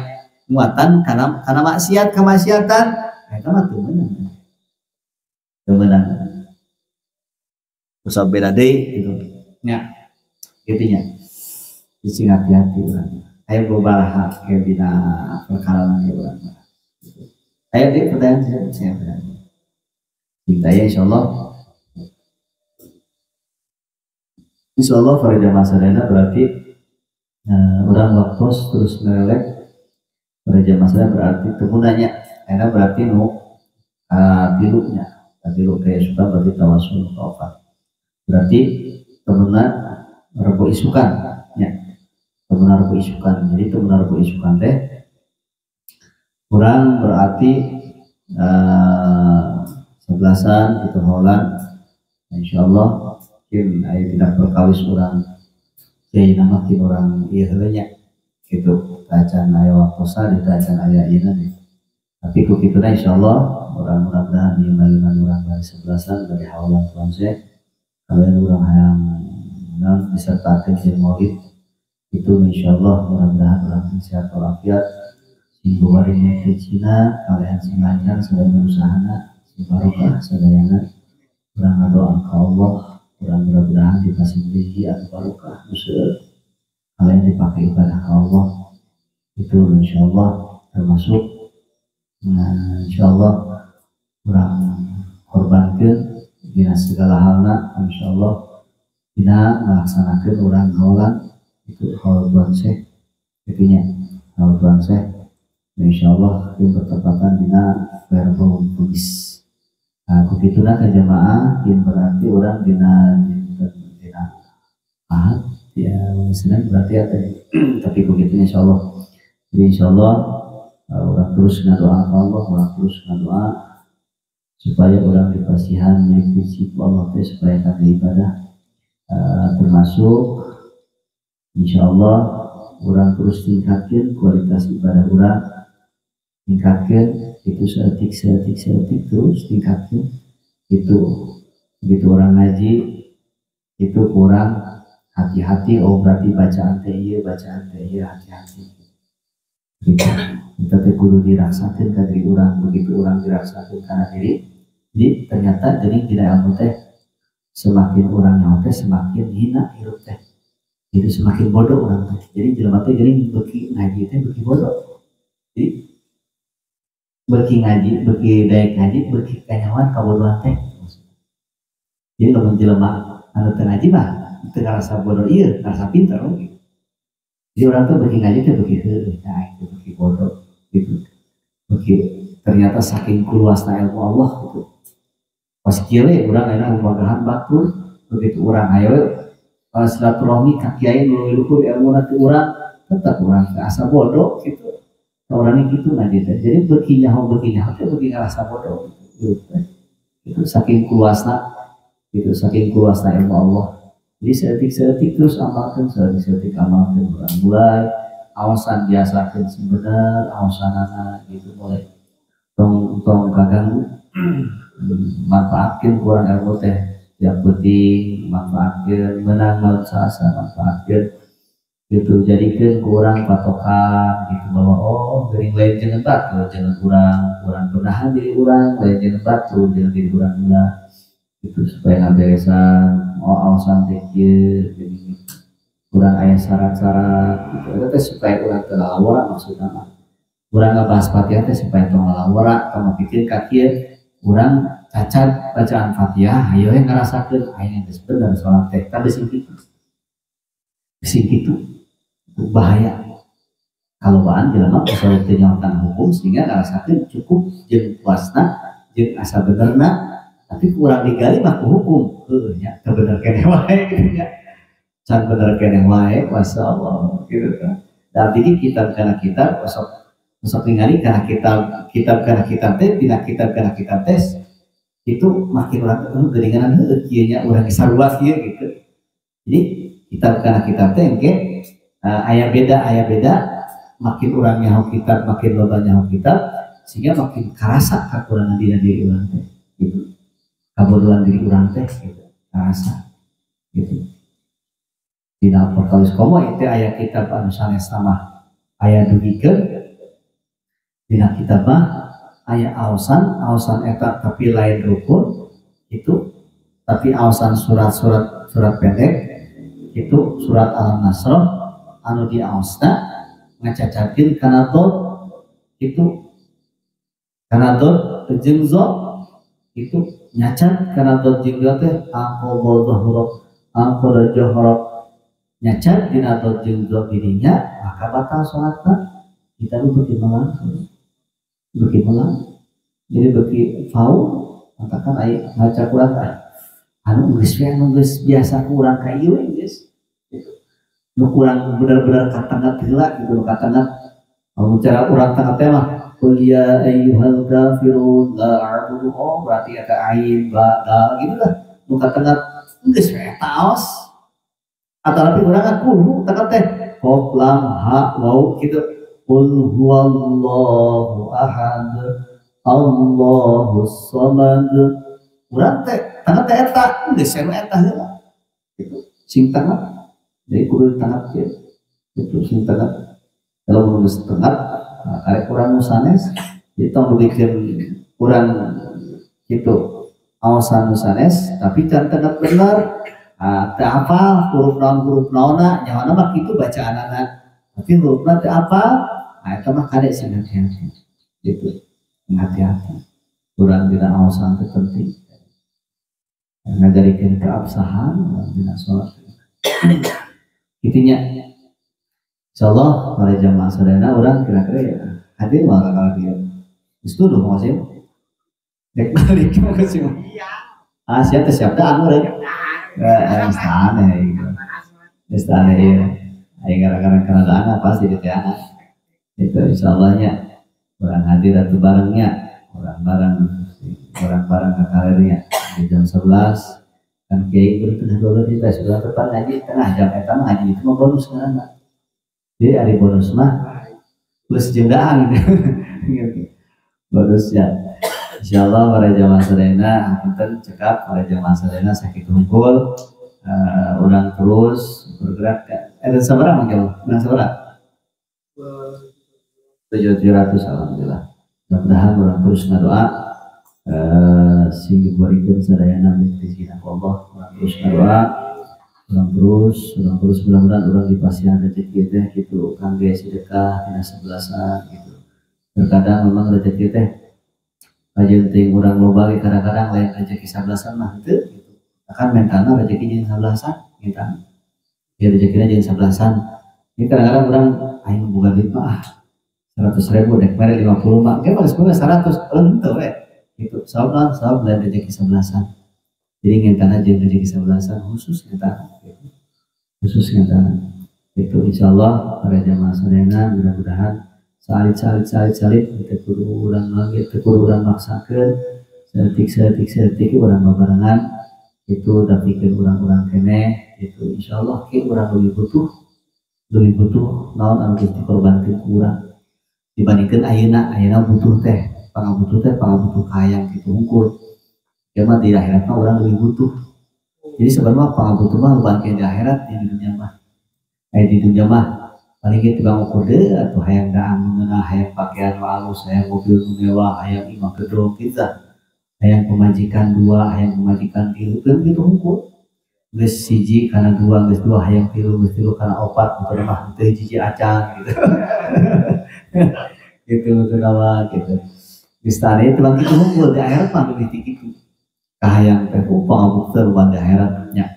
nguatan kana maksiat kemaksiatan eta mah teu meunang usah beda deui gitu nya kitu nya sing hati-hati urang. Ayo bobaraha ke dina perkara nanti urang. Ayo di pertanyaan saya berani. Cinta ya insyaallah. Insyaallah para jamaah sadayana berarti urang waktu terus melelek para jamaah sadayana berarti teu nanya. Karena berarti nu tilunya. Tilu kayak suka berarti tawasul kaopat. Berarti temenan rebo isukan nya. Temenan rebo isukan. Jadi temenan rebo isukan teh kurang berarti sebelasan gitu holan insyaallah mungkin aya tidak perkawis urang kiai nama kin urang ieu heula nya gitu tacan aya waktosa di tacan aya ieu deh tapi ku kituna insyaallah urang mudah-mudahan ieu mayunan urang dari sebelasan dari haolan tuan syekh kalian urang hayang naon disertakeun jeung maulid itu insyaallah mudah-mudahan urang sehat walafiat sing bawarina ke Cina kalian sing lancar sadaya usahana sing barokah sadayana urang ngadoa ka Allah urang mudah-mudahan dikasih rezeki anu barokah nu seueur kalian dipakai ibadah ka Allah itu insyaallah termasuk nah insyaallah urang korbankeun dina segala halna insyaallah dina ngalaksanakeun urang haolan itu haul tuan syekh itunya haul tuan syekh insyaallah ini bertepatan dina verbal tulis Nah, kukituna ka jamaah kin berarti orang dina dinten dina Ahad ya Senin berarti ada tapi begitu insyaallah. Jadi insyaallah orang terus ngadoa ka Allah, orang terus ngadoa supaya orang dipasihan milik Allah teh supaya kami ibadah termasuk insyaallah orang terus tingkatkan kualitas ibadah orang, tingkatkan itu seetik seetik seetik terus tingkatkan itu. Begitu orang ngaji itu kurang hati-hati, oh berarti bacaan teh ieu, bacaan teh ieu, hati-hati gitu. Kita teh kudu dirasakeun ka diri urang, begitu urang dirasakeun kana diri, jadi ternyata jadi tidak ilmu teh semakin urang nyaho teh semakin hina hirup teh, itu semakin bodoh urang teh. Jadi jelema teh jadi beuki ngaji teh beuki bodoh. Jadi beuki ngaji, beuki daek ngaji, beuki kanyahoan kabodohan teh. Jadi lamun jelema anu teu ngaji mah teu ngarasa bodoh ieu, ngarasa pinter we. Jadi orang tuh beuki ngaji teh beuki heueuh, nah itu beuki bodoh gitu. Beuki ternyata saking luasna ilmu Allah gitu. Pas kieu we urang ayeuna mumagahan batur, begitu urang ayo silaturahmi ka kiai nu luhur ilmuna teh urang, tetap urang teh asa bodoh gitu. Orangnya gitu ngaji teh. Jadi beuki nyaho teh beuki ngarasa bodoh gitu. Itu saking luasna gitu, saking luasna ilmu Allah. Jadi seetik-seetik terus amalkan, seetik-seetik amalkan, urang mulai awasan biasakeun sing bener, awasanana gitu mulai tong tong kaganggu, manfaatkeun kurang ilmu teh tiap penting manfaatkeun, menang malam Selasa manfaatkeun gitu, jadikeun kurang patokan gitu bahwa oh geuning lain jeung batur jangan kurang kurang benahan diri urang, lain jeung batur jangan diri urang heula gitu supaya ngaberesan oh awasan teh kieu jadi kurang aya syarat-syarat gitu eta teh supaya urang teu lalawara. Maksudna mah urang ngabahas Fatihah teh supaya tong lalawara, tong pikir ka kieu urang cacat bacaan Fatihah hayo we ngarasakeun aya geus bener salat teh tah bisi kitu, bisi kitu bahaya kalobaan jelema pasal teu nyahotan hukum sehingga ngarasakeun cukup jeung puasna jeung asa benerna, tapi kurang digali mah ku hukum heueuh nya teu bener keneh wae gitu nya, can bener keneh wae masyaallah gitu kan. Da abdi kitab kana kitab sok sok ningali kana kitab, kitab kana kitab teh dina kitab kana kitab teh itu makin urang teh geuningan heueuh kieu nya urang sarua kieu gitu. Jadi kitab kana kitab teh engke aya beda makin urang nyaho kitab makin loba nyaho kitab sehingga makin karasa kakurangan dina diri urang teh gitu, kabodohan diri urang teh gitu karasa gitu. Dina perkawis komo itu aya kitab anu sanes mah aya dugikeun dina kitab mah aya aosan, aosan eta tapi lain rukun itu, tapi aosan surat-surat surat pendek itu surat Al-Nasr anu diaosna ngacacatkeun kana dot itu, kana dot jeung zo itu nyacat kana dot jeung zo teh aqadha huruf aqadha jahrok nyacat dina dot jeung zo dirinya maka batal salatna. Kita lu beuki melang, beuki melang, jadi beuki fau katakan ai maca kurang anu geus we anu geus biasa kurang ka ieu we geus gitu. Nu kurang bener-bener katangat heula gitu, nu katangat lamun cara urang tangat teh mah qul ya ayyuhal kafirun la a'budu, oh berarti eta ain ba dal gitu lah nu katangat geus we eta aos. Atau tapi urang kan kudu tangat teh qaf lam ha waw gitu, qul huwallahu ahad Allahus samad, urang teh tangat teh eta geus we eta heula gitu sing tangat. Jadi kudu tangat kieu itu sing tangat. Kalau geus tangat karek urang nu sanes jadi tong dugikeun urang kitu aosan nu sanes tapi can tangat bener, teu hafal huruf naon huruf naonna nyawana mah kitu bacaanana tapi hurufna teu hafal, nah eta mah kade sing hati-hati gitu, hati-hati urang dina aosan teh penting ngajarikeun keabsahan urang dina salat. Intinya insyaallah para jamaah sadayana urang kira-kira ya hadir mah kalau dia geus tuduh masih Dek balik mah ke sini. Ah siap teh siap dah anu rek. Geus aneh gitu. Geus aneh ieu. Aya gara-gara kana pasti di teh anak. Itu insyaallah nya urang hadir atuh barengnya, urang bareng ka kalernya di jam 11 kan kiai guru tengah 12 kita sudah tepat ngaji tengah jam eta mah ngaji itu mah bonus ngaranna. Jadi ari bonus mah plus jeung daang gitu. Bonusnya. Insyaallah para jamaah sadayana hapunten cekap para jamaah sadayana sakitu hungkul urang terus bergerak ada sabaraha mah jamaah? Menang sabaraha? 700 alhamdulillah. Mudah-mudahan urang terus ngadoa sing diberikan sadayana rezeki Allah, urang terus ngadoa, urang terus mudah-mudahan urang dipasihan rezeki teh kitu kangge sedekah tina sebelasan gitu. Terkadang memang rezeki teh kajeun teuing urang loba ge kadang-kadang lain rezeki sabelasan mah henteu gitu. Akan mentana rezeki jeung sabelasan mentana. Ya rezekina jeung sabelasan. Ini kadang-kadang urang aing boga duit mah 100.000 dek mere 50 mah ge mah geus 100 henteu we. Gitu. Sabab sabab lain rezeki sabelasan. Jadi ngentana jeung rezeki sabelasan khusus ngentana gitu. Khusus ngentana. Itu insyaallah para jamaah sadayana mudah-mudahan salit teu kudu urang lagi teu kudu urang maksakeun saeutik urang babarengan itu dapikeun urang-urang keneh itu insyaallah ke urang leuwih butuh naon anu geus dikorbankeun ku urang dibandingkeun ayeuna butuh teh pangabutuh kahayang kitu hungkul ieu mah di akhirat mah urang leuwih butuh. Jadi sebenarnya pangabutuh mah leuwih di akhirat di dunia mah aya di dunia mah paling kitu tukang ukur deui atuh hayang daang ngeunah hayang pakaian nu alus hayang mobil nu mewah hayang imah gedong kitu hayang pemajikan dua hayang pemajikan tilu kan kitu hungkul geus siji kana dua geus dua hayang tilu geus tilu kana opat kitu mah teu hiji acan gitu. Gitu teu mah gitu. Geus tadi tukang kitu hungkul di akhirat mah leuwih ti kitu. Kahayang teh pangabutuh teh di akhirat nya.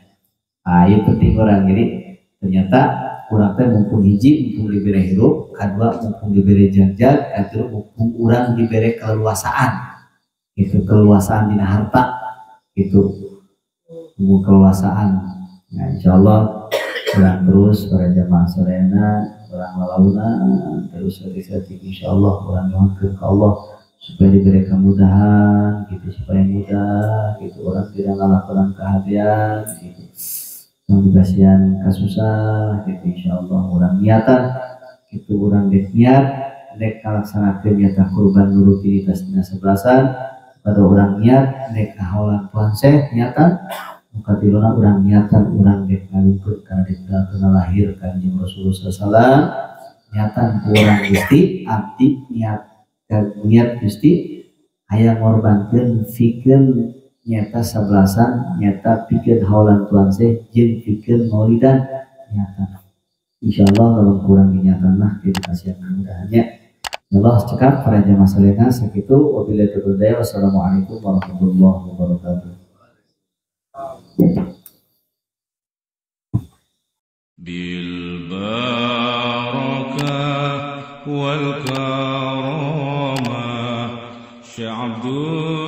Ah ieu penting urang jadi ternyata urang teh mumpung hiji mumpung dibere hirup, kadua mumpung dibere jagjag, katilu mumpung urang dibere keleluasaan. Itu keleluasaan dina harta gitu. Mumpung keleluasaan. Nah, insyaallah urang terus para jamaah sadayana, urang lalauna terus saeutik-saeutik insyaallah urang nyuhunkeun ka Allah supaya diberi kemudahan gitu, supaya mudah gitu, orang tidak ngalakonan kehabian gitu. Yang dikasihan kasusah gitu insyaallah urang niatan gitu urang dek niat dek kalaksanakeun nyata kurban rutinitas dina sebelasan pada urang niat dek ngaholan Tuhan seh niatan muka tiluna urang niatan urang dek ngalungkeun kana dek kana lahir Kanjeng Rasulullah sallallahu alaihi wasallam niatan urang Gusti abdi niat niat Gusti hayang ngorbankeun pikeun nyata sabelasan nyata pikeun haulan Tuhan seh jeung pikeun maulidan nyata insyaallah lamun kurang dinyatan mah dikasihan kemudahannya. Allah cekap para jamaah sadayana sakitu wabillahi taufiq wal hidayah wassalamualaikum warahmatullahi wabarakatuh. Bil barakah wal karamah Syekh Abdul